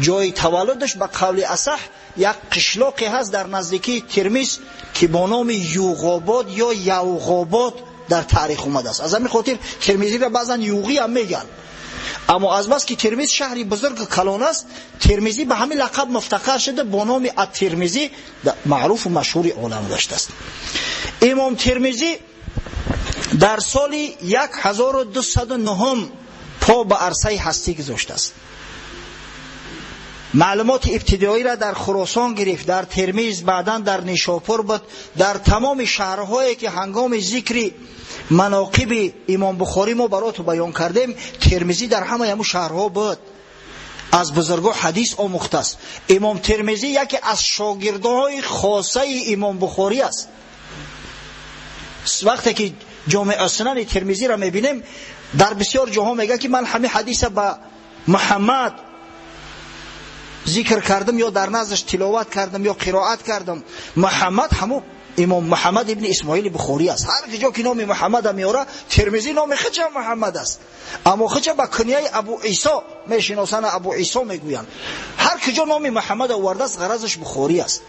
Ҷои таваллудаш ба қавли асаҳ як қишлоқе ҳаст дар наздикии Тирмиз, ки бо номи Юғобод ё Явғобод дар таърих омадааст. Аз ҳамин хотир Тирмизиро баъзан Юғӣ ҳам мегӯянд. Аммо аз бас ки Термиз шаҳри бузург калон аст, Термизӣ ба ҳамин лақаб муфтахар шуда, бо номи ат-Термизӣ маъруфу машҳури олам гаштааст. Имом Термизӣ дар соли 1209 по ба арсаи ҳастӣ гузоштааст. Маълумоти ибтидоиро дар Хуросон гирифт, дар Термиз, баъдан дар Нишопур буд, дар тамоми шаҳрҳое ки ҳангоми зикри манокиби имом Бухорӣ мо бароту баён кардем, Термизӣ дар ҳамаи ҳамун шаҳрҳо буд. Аз бузургҳо ҳадис омӯхтааст. Имом Термизӣ яке аз шогирдҳои хосаи имом Бухорӣ аст. Вақте ки ҷомеъ Сунани Термизиро мебинем, дар бисёр ҷоҳо мегӯяд ки ман ҳамин ҳадиса ба Муҳаммад зикр кардам, ё дар наздаш тиловат кардам, ё қироат кардам. Муҳаммад ҳамун имом Муҳаммад ибни Исмоили Бухорӣ аст. Ҳар ҷо ки номи Муҳаммада меора, Термизӣ номи худша Муҳаммад аст, аммо худша ба кунияи Абу Исо мешиносанд, Абу Исо мегӯянд. Ҳар куҷо номи Муҳаммад овардааст, ғаразаш Бухорӣ аст.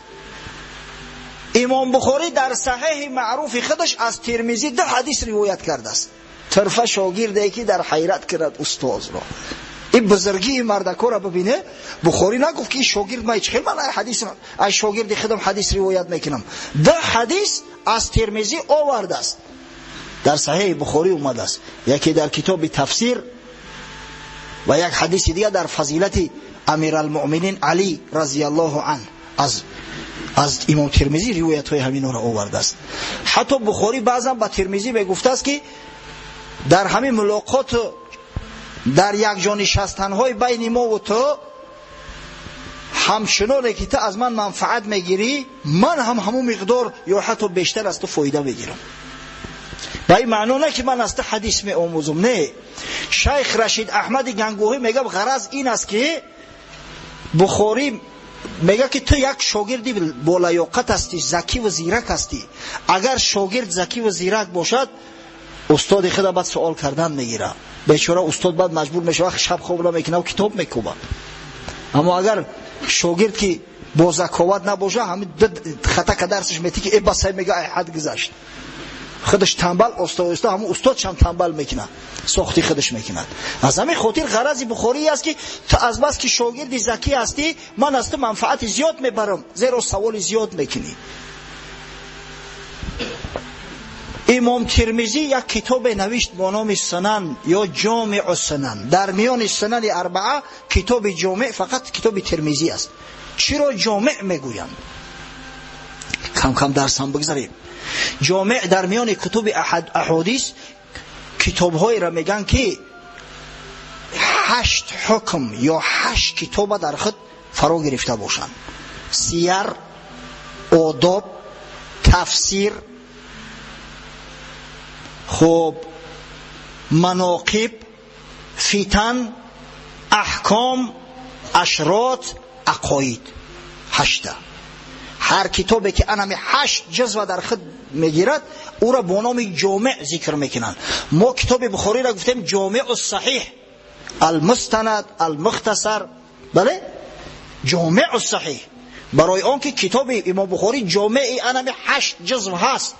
Имом Бухорӣ дар саҳеҳи маъруфи худаш аз Термизӣ 2 ҳадис ривоят кардааст. Тарфа шогирде ки дар ҳайрат кунад устозро. Ин бузургии мардакора бибине. Бухорӣ нагуфт ки ин шогирд ман чӣ ман ҳадис аз шогирди худам ҳадис ривоят мекунам. 2 ҳадис аз Термизӣ овардааст, дар саҳеҳи Бухорӣ омадааст, яке дар китоби тафсир ва як ҳадиси дигар дар фазилати Амиралмуъминин Алӣ разияллоҳу анҳ аз имом Термизӣ ривоятҳои ҳаминҳоро овардааст. Ҳатто Бухорӣ баъзан ба Термизӣ мегуфтааст ки дар ҳамин мулоқот, дар якҷо нишастанҳои байни мо ва ту, ҳамчуноне ки ту аз ман манфаат мегирӣ, ман ҳам ҳамун миқдор ё ҳатто бештар аз ту фоида мегирам. Ба ин маъно не ки ман аз ту ҳадис меомӯзам, не. Шайх Рашид Аҳмади Гангоҳӣ мегӯяд ғараз ин аст ки Бухорӣ мегӯяд ки ту як шогирди болаёқат ҳастӣ, закӣ ва зирак ҳастӣ. Агар шогирд закӣ ва зирак бошад, устоди худа баъд суол кардан мегирад. Бечора устод баъд маҷбур мешавад, шаб хоб намекунад ва китоб мекӯбад. Аммо агар шогирд ки бо заковат набошад, ҳамин хата дарсаш метӣ ки э басай, мега ай ҳад гузашт. Худаш танбал, оста оста ҳамун устодшам танбал мекунад, сохти худаш мекунад. Аз ҳамин хотир ғарази Бухорӣ аст ки ту аз бас ки шогирди закӣ ҳастӣ, ман аз ту манфаати зиёд мебарам, зеро саволи зиёд мекунӣ. Имом Термизӣ як китобе навишт бо номи Сунан ё Ҷомеъу Сунан. Дар миёни Сунани арбаа китоби ҷомеъ фақат китоби Термизӣ аст. Чиро ҷомеъ мегӯянд? Кам кам дарсам бигзарем. Ҷомеъ дар миёни кутуби аҳодис китобҳоеро мегӯянд ки 8 ҳукм ё 8 китоба дар худ фаро гирифта бошанд: сияр, одоб, тафсир, хуб, маноқиб, фитан, аҳком, ашрот, ақоид. 8. Ҳар китобе ки анами 8 ҷузва дар худ мегирад, ӯро бо номи ҷомеъ зикр мекунанд. Мо китоби Бухориро гуфтем ҷомеъу саҳиҳ, алмустанад, алмухтасар, бале, ҷомеъу саҳиҳ, барои он ки китоби имом Бухорӣ ҷомеи анами 8 ҷузв ҳаст.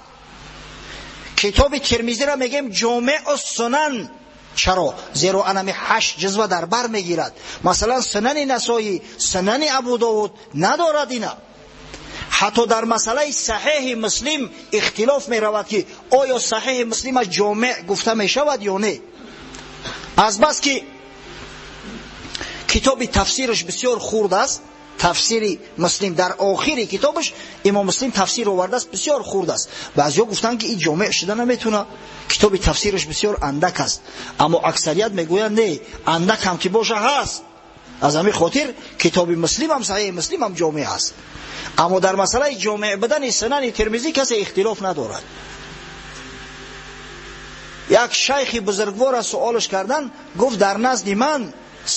Китоби Термизиро мегӯем ҷомеъу сунан. Чаро? Зеро анами 8 ҷузва дар бар мегирад. Масалан, Сунани Насоӣ, Сунани Абу Довуд надорад ина. Ҳатто дар масъалаи саҳеҳи Муслим ихтилоф меравад ки оё саҳеҳи Муслим аз ҷомеъ гуфта мешавад ё не. Аз бас ки китоби тафсираш бисёр хурд аст, тафсири Муслим дар охири китобаш имом Муслим тафсир овардааст, бисёр хурд аст. Баъзеҳо гуфтанд ки ин ҷомеъ шуда наметавонад, китоби тафсираш бисёр андак аст. Аммо аксарият мегӯянд не, андак ҳам ки боша ҳаст. Аз ҳамин хотир китоби Муслим ҳам саҳеҳи Муслим ҳам ҷомеъ аст. Аммо дар масъалаи ҷомеъ будани Сунани Термизӣ касе ихтилоф надорад. Як шайхи бузургворро суолаш кардан, гуфт дар назди ман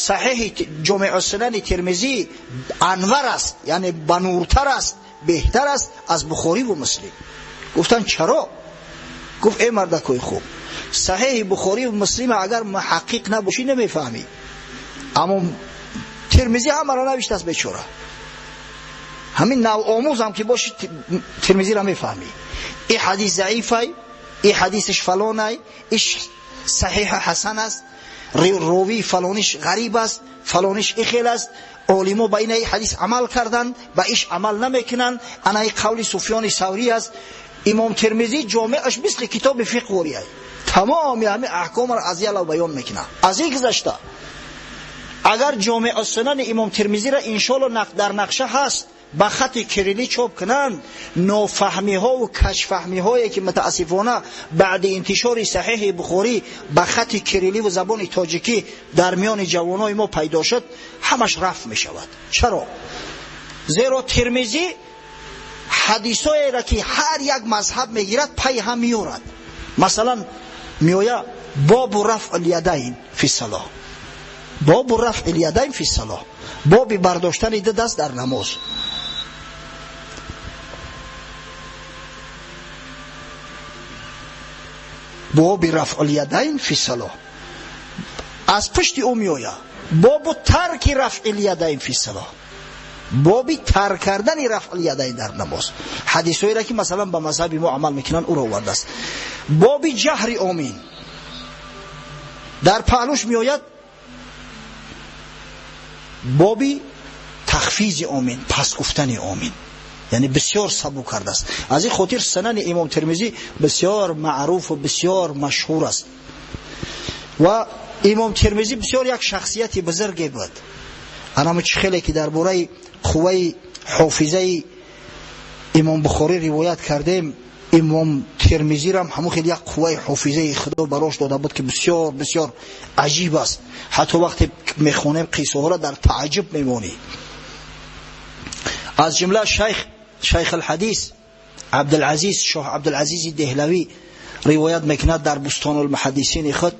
саҳеҳи ҷомеъу Сунани Термизӣ анвар аст, яъне бануртар аст, беҳтар аст аз Бухорӣ ва Муслим. Гуфтанд чаро? Гуфт эй мардакои хуб, саҳеҳи Бухорӣ ва Муслим агар муҳаққиқ набошӣ намефаҳмӣ, аммо Термизӣ ҳамаро навиштааст бечора. Ҳамин навомӯзам ки бошӣ Термизиро мефаҳмӣ. Ин ҳадис заифай, ин ҳадисаш фалонай, ин саҳиҳу ҳасан аст. ровии фалониш ғариб аст, фалониш ихел аст, олимо ба инаи ҳадис амал карданд, ба иш амал намекунанд, анаи қавли Суфёни Саврӣ аст. Имом Термизӣ ҷомеаш мисли китоби фиқҳ вория, тамоми ҳамин аҳкомро аз ялав баён мекунад. Аз ин гузашта агар ҷомеа сунани Имом Термизиро иншоалло дар нақша ҳаст ба хати кирилӣ чоп кунанд, нофаҳмиҳову кашфаҳмиҳое ки мутаассифона баъди интишори Саҳиҳи Бухорӣ ба хати кирилӣ ва забони тоҷикӣ дар миёни ҷавонои мо пайдо шуд, ҳамаш рафт мешавад. Чаро? Зеро Термизӣ ҳадисоеро ки ҳар як мазҳаб мегирад пай ҳам меорад. Масалан меоя бобу рафъ лядайн фи салоҳ, бобу рафъ лядайн фи салоҳ, боби бардоштани ду даст дар намоз. Боби рафъ лядайн фи салоҳ аз пушти ӯ меоя бобу тарки рафъ лядайн фи салоҳ, боби тарк кардани рафъ лядайн дар намоз. Ҳадисҳоеро ки масалан ба мазҳаби мо амал мекунанд ӯро овардааст. Боби ҷаҳри омин дар паҳлӯш меояд боби тахфизи омин, пас гуфтани омин, яъне бисёр сабук кардааст. Аз ин хотир сунани Имом Термизӣ бисёр маъруфу бисёр машҳур аст. Ва Имом Термизӣ бисёр як шахсияти бузурге буд. Анамо чӣ хеле ки дар бораи қувваи ҳофизаи Имом Бухорӣ ривоят кардем, Имом Термизирам ҳамон хел як қувваи ҳофизаи Худо барош дода буд ки бисёр бисёр аҷиб аст. Ҳатто вақте мехонем қиссаҳоро дар тааҷҷуб мемонӣ. Аз ҷумла шайх алҳадис Абдулазиз, шоҳ Абдулазизи Деҳлавӣ ривоят мекунад дар Бустон-ул-муҳаддисини худ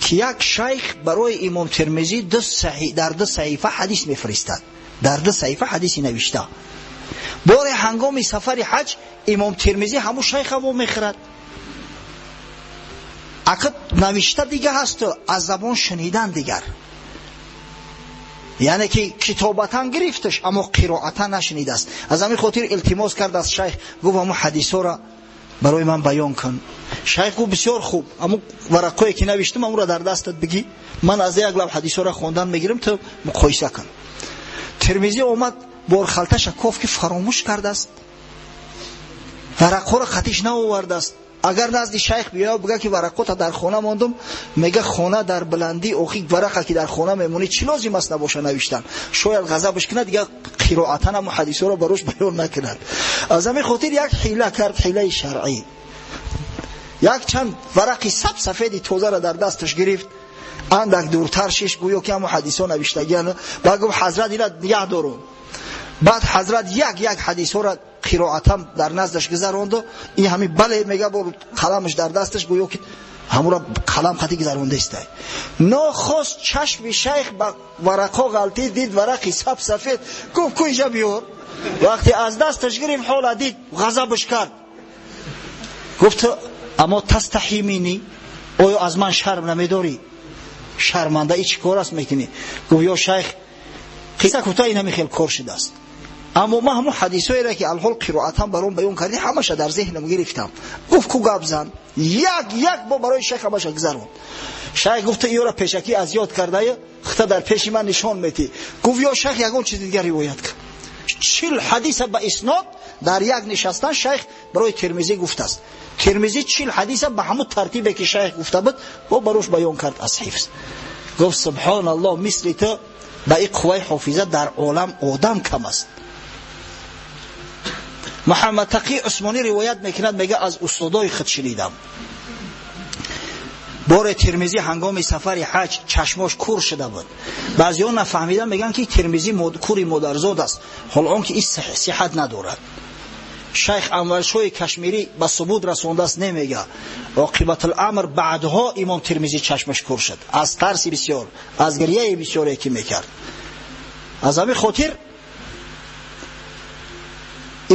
ки як шайх барои Имом Термизӣ дар ду саҳифа ҳадис мефиристад, дар ду саҳифа ҳадиси навишта. Боре ҳангоми сафари ҳаҷ Имом Термизӣ ҳамун шайха вомехӯрад. Ака навишта дига ҳасту аз забон шунидан дигар, яъне ки китобатан гирифташ, аммо қироатан нашунидааст. Аз ҳамин хотир илтимос кард аз шайх, гуфт ҳамун ҳадисҳоро барои ман баён кун. Шайх гуфт бисёр хуб, ҳамун варақҳое ки навиштам ҳамонро дар дастат бигӣ, ман аз як лаб ҳадисҳоро хондан мегирам, ту муқоиса кун. Термизӣ омад борхалташа кофт ки фаромӯш кардааст, варақҳоро қатиш наовардааст. Агар назди шайх биёяд бигӯяд ки варақота дар хона мондум, мега хона дар баландӣ, охи варақа ки дар хона мемонӣ чӣ лозим аст набоша навиштан? Шояд ғазабаш кунад, дигар қироатан ҳамун ҳадисҳоро барош баён накунад. Аз ҳамин хотир як ҳила кард, ҳилаи шаръӣ. Як чанд варақи саб сафеди тозаро дар дасташ гирифт, андак дуртар шиш, гӯё ки ҳамун ҳадисҳо навиштагианд. Баъд гуфт ҳазрат ина нигаҳ дорум. Баъд ҳазрат як як ҳадисҳоро қироатам дар наздаш гузаронду, ин ҳамин бале мега, бо қаламаш дар дасташ гӯё ки ҳамуро қалам қати гузарондаистай. Нохост чашми шайх ба варақҳо ғалтид, дид варақи саб сафед, гуфт ку инҷа биёр. Вақте аз дасташ гирифт ҳола дид, ғазабаш кард, гуфт аммо тастаҳи минни, оё аз ман шарм намедорӣ? Шарманда и чӣ кор аст мекунӣ? Гуфт ё шайх, қисса кӯтоҳ ин ҳамин хел кор шудааст, аммо ман ҳамон ҳадисҳоеро ки алҳол қироатам баром баён кардӣ ҳамаша дар зеҳнам гирифтам. Гуфт ку гап зан, як як бо барои шайх ҳамаша гузаронд. Шайх гуфт иёра пешакӣ аз ёд кардаю хита дар пеши ман нишон метӣ. Гуфт ё шайх ягон чизи дигар ривоят кун. 40 ҳадиса ба иснод дар як нишастан шайх барои Термизӣ гуфтааст. Термизӣ 40 ҳадиса ба ҳамон тартибе ки шайх гуфта буд бо барош баён кард аз ҳифз. Гуфт субҳоналлоҳ, мисли ту ба ин қувваи ҳофиза дар олам одам кам аст. Муҳаммад Тақӣ Усмонӣ ривоят мекунад, мега аз устодои худ шунидам. Боре Термизӣ ҳангоми сафари ҳаҷ чашмош кур шуда буд. Баъзеҳо нафаҳмида мегӯянд ки Термизӣ кури модарзод аст, ҳол он ки ин сиҳат надорад. Шайх Анваршоҳи Кашмирӣ ба субут расондааст, немега. Оқибатуламр баъдҳо Имом Термизӣ чашмаш кур шуд аз тарси бисёр, аз гирияи бисёре ки мекард. Аз ҳамин хотир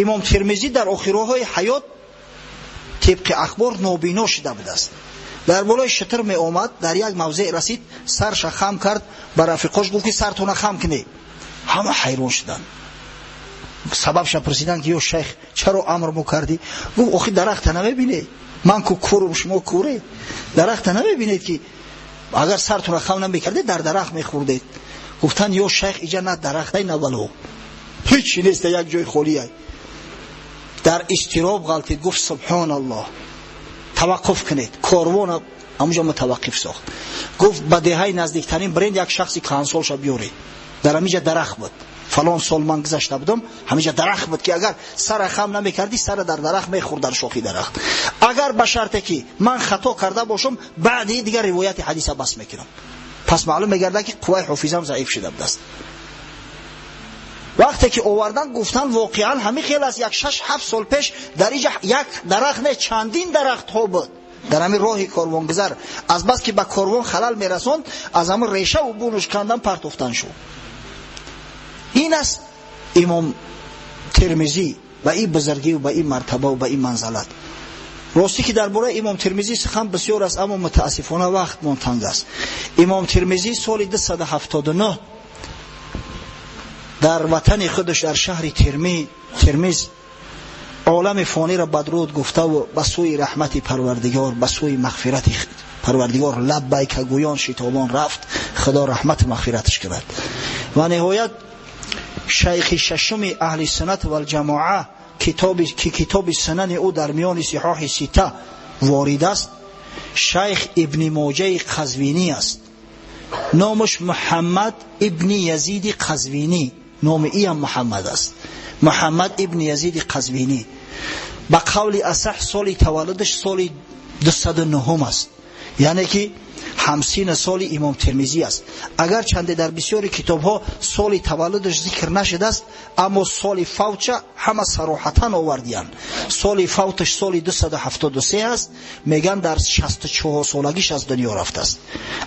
Имом Термизӣ дар охирҳои ҳаёт тибқи ахбор нобино шуда будааст. Дар болои шитр меомад, дар як мавзеъ расид, сарша хам кард, ба рафиқош гуфт ки сартона хам кунед. Ҳама ҳайрон шуданд. Сабабша пурсиданд ки ё шайх чаро амр мукардӣ? Гуфт охи дарахта намебинед, ман ку курум, шумо куре, дарахта намебинед ки Агар сартонро хам намекардед, дар дарахт мехӯрдед. Гуфтанд: ё шайх, иҷа на дарахтай, на вало, ҳечи нест, як ҷои холия. Дар изтироб ғалтид. Гуфт: субҳоналлоҳ, таваққуф кунед. Корвона ҳамунҷо мутаваққиф сохт. Гуфт: ба деҳаи наздиктарин биред, як шахси каҳансолша биёред. Дар ҳамиҷа дарахт буд, фалон сол ман гузашта будам, ҳамиҷа дарахт буд, ки агар сара хам намекардӣ, сара дар дарахт мехӯрд, дар шохи дарахт. Агар ба шарте ки ман хато карда бошам, баъди дигар ривояти ҳадиса бас мекунам. Пас маълум мегардад, ки қувваи ҳофизам заиф шуда будааст. Вақте ки овардан, гуфтан: воқеан ҳамин хел аст, як 6-7 сол пеш дар иҷа як дарахт не, чандин дарахтҳо буд дар ҳамин роҳи корвонгузар. Аз бас ки ба корвон халал мерасонд, аз ҳамин решаву бунуш кандан, партофтан шуд. Ин аст имом Термизӣ ба ин бузургию ба ин мартабаву ба ин манзалат. Ростӣ ки дар бораи имом Термизӣ сухан бисёр аст, аммо мутаассифона вақтмон танг аст. Имом Термизӣ соли 279 дар ватани худаш, дар шаҳри Термиз, олами фониро бадруд гуфтаву ба сӯи раҳмати Парвардигор, ба сӯи мағфирати Парвардигор лаббайка гӯён, шитобон рафт. Худо раҳмату мағфираташ кунад. Ва ниҳоят, шайхи шашуми аҳли суннат валҷамоа, китоби ки китоби сунани ӯ дар миёни сиҳоҳи сита ворид аст, шайх Ибни Моҷаи Қазвинӣ аст. Номаш Муҳаммад ибни Язиди Қазвинӣ, номи иам Муҳаммад аст. Муҳаммад ибни Язиди Қазвинӣ ба қавли асаҳ соли таваллудаш соли 209 аст, яъне ки ҳамсина соли имом Термизӣ аст. Агарчанде дар бисёри китобҳо соли таваллудаш зикр нашудааст, аммо соли фавтша ҳама сароҳатан овардиянд. Соли фавташ соли 273 аст. Мегӯянд, дар 64 солагиш аз дунё рафтааст.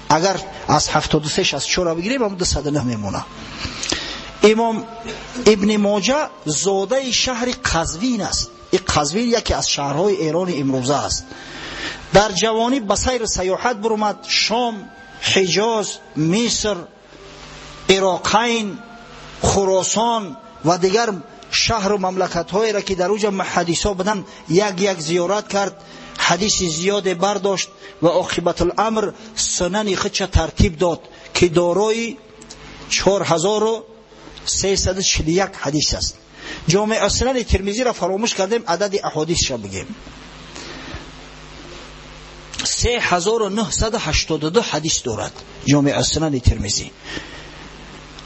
Агар аз 73 64 бигирем, ҳам 209 мемонад. Имом Ибни Моҷа зодаи шаҳри Қазвин аст. И Қазвин яке аз шаҳрҳои Эрони имрӯза аст. Дар ҷавонӣ ба сайру саёҳат бурумад: Шом, Ҳиҷоз, Миср, Ироқайн, Хуросон ва дигар шаҳру мамлакатҳоеро, ки дар уҷа муҳаддисо буданд, як як зиёрат кард, ҳадиси зиёде бардошт ва оқибатуламр сунани худша тартиб дод, ки дорои 4341 ҳадис аст. Ҷомеа сунани Термизиро фаромӯш кардем, адади аҳодисша бигем: 3982 ҳадис дорад ҷомеа сунани Термизӣ.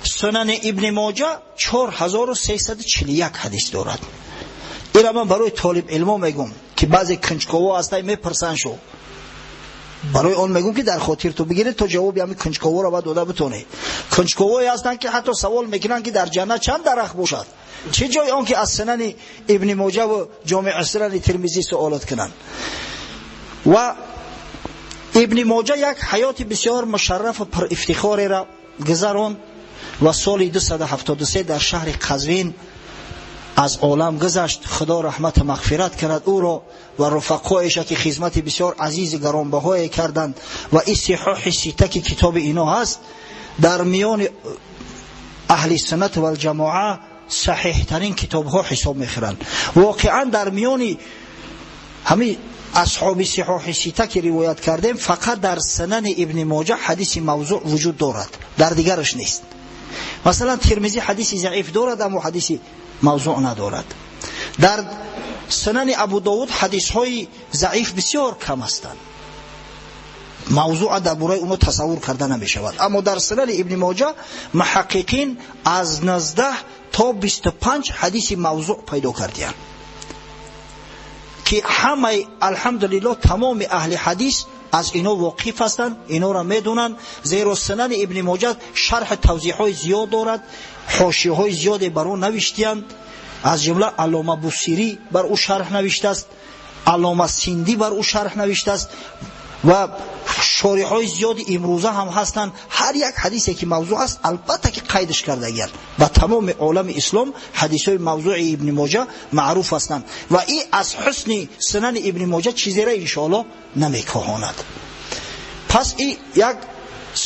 Сунани Ибни Моҷа 4341 ҳадис дорад. Ира ман барои толибилмо мегум, ки баъзе кунҷково ҳастай, мепурсанд шу. Барои он мегум, ки дар хотир ту бигиред, то ҷавоби ҳамин кунҷковоро бояд дода битонед. Кунҷковое ҳастанд, ки ҳатто савол мекунанд, ки дар ҷаннат чанд дарахт бошад, чӣ ҷои он ки аз сунани Ибни Моҷа ву ҷомеа сунани Термизӣ суолот кунанд. Ва Ибни Моҷа як ҳаёти бисёр мушаррафу пурафтихореро гузаронд ва соли 273 дар шаҳри Қазвин аз олам гузашт. Худо раҳмату мағфират кунад ӯро ва рафақоеша, ки хизмати бисёр азизи гаронбаҳое карданд. Ва ин сиҳоҳи сита, ки китоби ино ҳаст, дар миёни аҳли суннат валҷамоа саҳиҳтарин китобҳо ҳисоб мехӯранд. Воқеан, дар миёни ҳамин асҳоби сиҳоҳи сита, ки ривоят кардем, фақат дар сунани Ибни Моҷа ҳадиси мавзӯъ вуҷуд дорад, дар дигараш нест. Масалан, Термизӣ ҳадиси заиф дорад, аммо ҳадиси мавзӯъ надорад. Дар сунани Абу Довуд ҳадисҳои заиф бисёр кам ҳастанд, мавзӯъа дар бораи онҳо тасаввур карда намешавад. Аммо дар сунани Ибни Моҷа муҳаққиқин аз 19 то 25 ҳадиси мавзӯъ пайдо кардиянд, ки ҳамаи, алҳамдулиллоҳ, тамоми аҳли ҳадис аз ино воқиф ҳастанд, инора медонанд, зеро сунани Ибни Моҷа шарҳи тавзеҳҳои зиёд дорад, ҳошияҳои зиёде бар ӯ навиштиянд. Аз ҷумла Аллома Бусирӣ бар ӯ шарҳ навиштааст, Аллома Синдӣ бар ӯ шарҳ навиштааст ва шориҳои зиёди имрӯза ҳам ҳастанд. Ҳар як ҳадисе, ки мавзӯъ аст, албатта ки қайдаш кардагиянд. Ба тамоми олами ислом ҳадисҳои мавзӯи Ибни Моҷа маъруф ҳастанд ва ин аз ҳусни сунани Ибни Моҷа чизеро, иншоаллоҳ, намекоҳонад. Пас ин як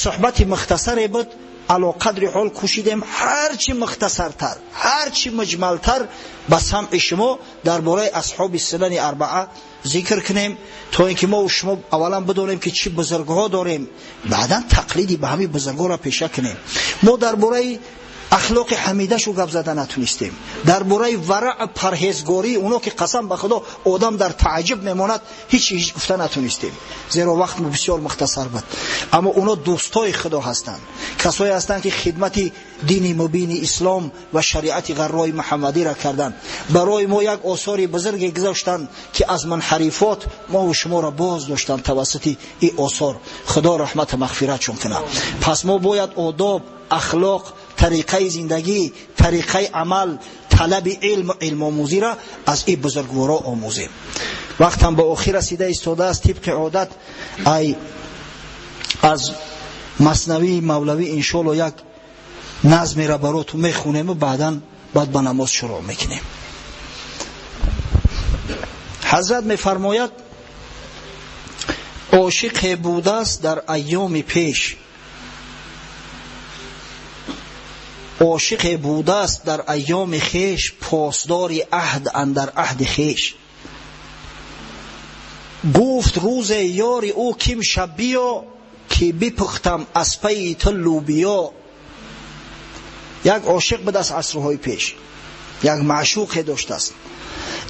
суҳбати мухтасаре буд. علی قدر حال کوشیدیم هرچی مختصرتر، هرچی مجملتر به سمع شما درباره اصحاب سنن اربعه ذکر کنیم تا اینکه ما و شما اولا بدونیم که چی بزرگها داریم، بعدا تقلیدی به همین بزرگها را پیشه کنیم. ما درباره اخلاق حمیده شو گپ زده نتونستیم، درباره ورع پرهیزگاری اونا که قسم به خدا آدم در تعجب میماند هیچ گفته نتونستیم، زیرا وقت بسیار مختصر بود. اما اونا دوستای خدا هستند، کسایی هستند که خدمت دین مبین اسلام و شریعت غرای محمدی را کردند، برای ما یک آثار بزرگ گذاشتند که از منحرفات ما و شما را باز داشتند توسط این آثار. خدا رحمت و مغفرتشون کنه. پس ما باید آداب، اخلاق، طریقه زندگی، طریقه عمل، طلب علم و علم آموزی را از این بزرگوارا آموزیم. وقت هم به آخر رسیده ایستاده است. طبق عادت ای از مثنوی مولوی انشالله یک نظمی را براتون میخونیم و بعدا بعد به نماز شروع میکنیم. حضرت میفرماید عاشق بوده است در ایام پیش، عاشق بوده است در ایام خیش، پاسدار عهد اندر عهد خیش. گفت روز یار او کیم شب بیا، که بپختم از پی تو لوبیا. یک عاشق بود از عصرهای پیش، یک معشوق داشته است.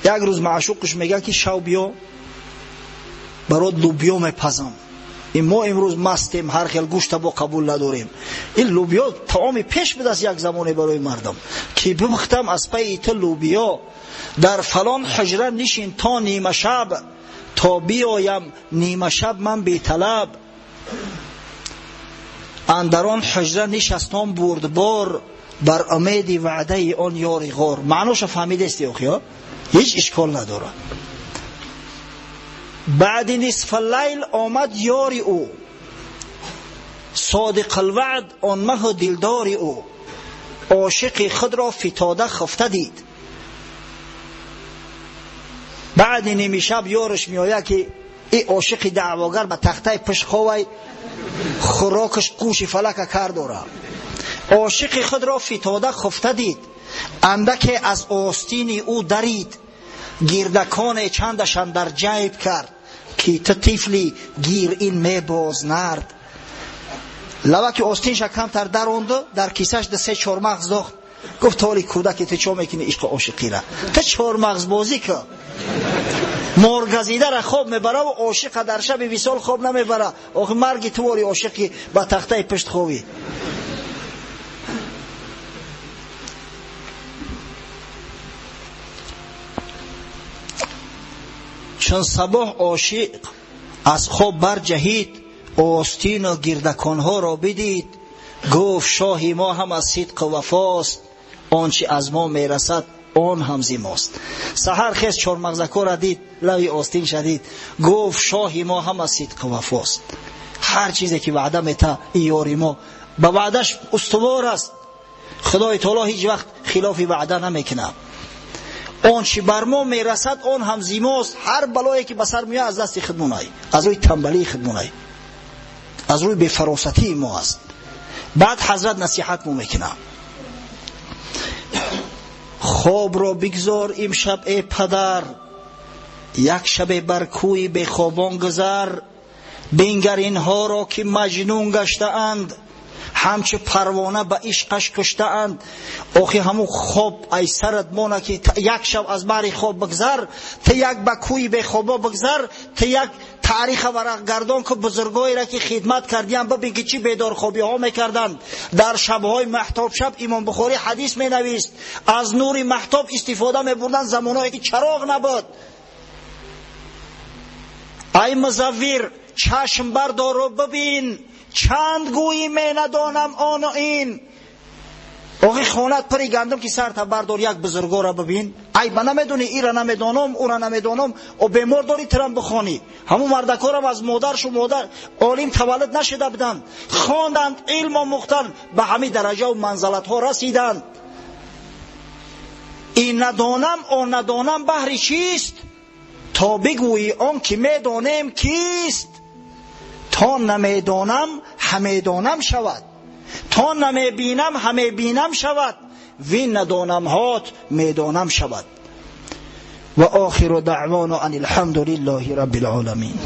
یک روز معشوقش میگه که شب بیا برات لوبیا میپزم. این ما امروز مستیم، هر خیل گوشت با قبول نداریم. این لوبیا طعام پیش بود از یک زمانی برای مردم که بپختم از پی تو لوبیا. در فلان حجره نشین تا نیمه شب، تا بیایم نیمه شب من بی طلب. اندران حجره نشستم بردبار، بر امید وعده آن یار غار. معناش فهمیده استی آخیا، هیچ اشکال نداره. بعد نصف اللیل آمد یاری او، صادق الوعد آن مه دلدار او. عاشق خود را فتاده خفته دید. بعد نیمه شب یارش میآید که ای عاشق دعواگر به تخته پشت خوای خوراکش گوش فلک کرد داره. عاشق خود را فتاده خفته دید، اندک از آستین او درید. گردکان چندشان در جیب کرد، که تو طفلی گیر این می باز نرد. لبک آستینش کمتر دروند، در کیسهش ده سه چهار مغز داخت. گفت تالی کودکی تو چه میکنی عشق عاشقی را؟ تو چهار مغز بازی که مرگزیده را خواب میبره و عاشق در شب وصال خواب نمیبره. آخه مرگ تو واری عاشقی با تخته پشت خوابی. چون صبح عاشق از خواب برجهید، آستین و گردکانها را بدید. گفت شاهی ما هم از صدق و وفاست، آنچه از ما میرسد آن هم زی ماست. سحر خیز چهار مغزکا را دید، لوی آستین شدید. گفت شاهی ما هم از صدق و وفاست. هر چیزی که وعده میته ای یاری ما به وعدش استوار است. خدای تعالی هیچ وقت خلاف وعده نمیکنه. آن چی بر ما میرسد آن هم زی ماست. هر بلایی که به سر میاد از دست خودمون ای، از روی تنبلی خودمون ای، از روی بی‌فراستی ما است. بعد حضرت نصیحت مو میکنه، خواب را بگذار امشب ای پدر، یک شب بر کوی بیخوابان گذر. بنگر اینها را که مجنون گشته اند، همچه پروانه به عشقش کشته اند. آخه همون خواب ای سرت مانه که یک شب از بری خواب بگذر، تا یک به کوی بیخوابا بگذر، تا یک تاریخ ورق گردان که بزرگایی را که خدمت کردیم ببین که چی بیدار خوابی ها میکردند. در شبهای مهتاب شب امام بخاری حدیث می نویست، از نور مهتاب استفاده می بردن زمانهایی که چراغ نبود. ای مزور چشم بردار و ببین، چند گویی می ندانم آن و این. آخه خونت پری گندم که سر تا بردار یک بزرگا را ببین. ای با نمیدونی ای را نمیدانم او را نمیدانم و بیمار داری ترم بخوانی. همون مردکارم از مادرش و مادر عالم تولد نشده بودند، خواندند، علم آموختند، به همین درجه و منزلت ها رسیدند. این ندانم آن ندانم بهر چیست، تا بگویی آن که میدانیم کیست. تا نمیدانم همیدانم شود، То намебинам ҳамебинам шавад, вин надонамҳот медонам шавад. Ва охиру даъвоно ан алҳамду лиллаҳи раббил оламин.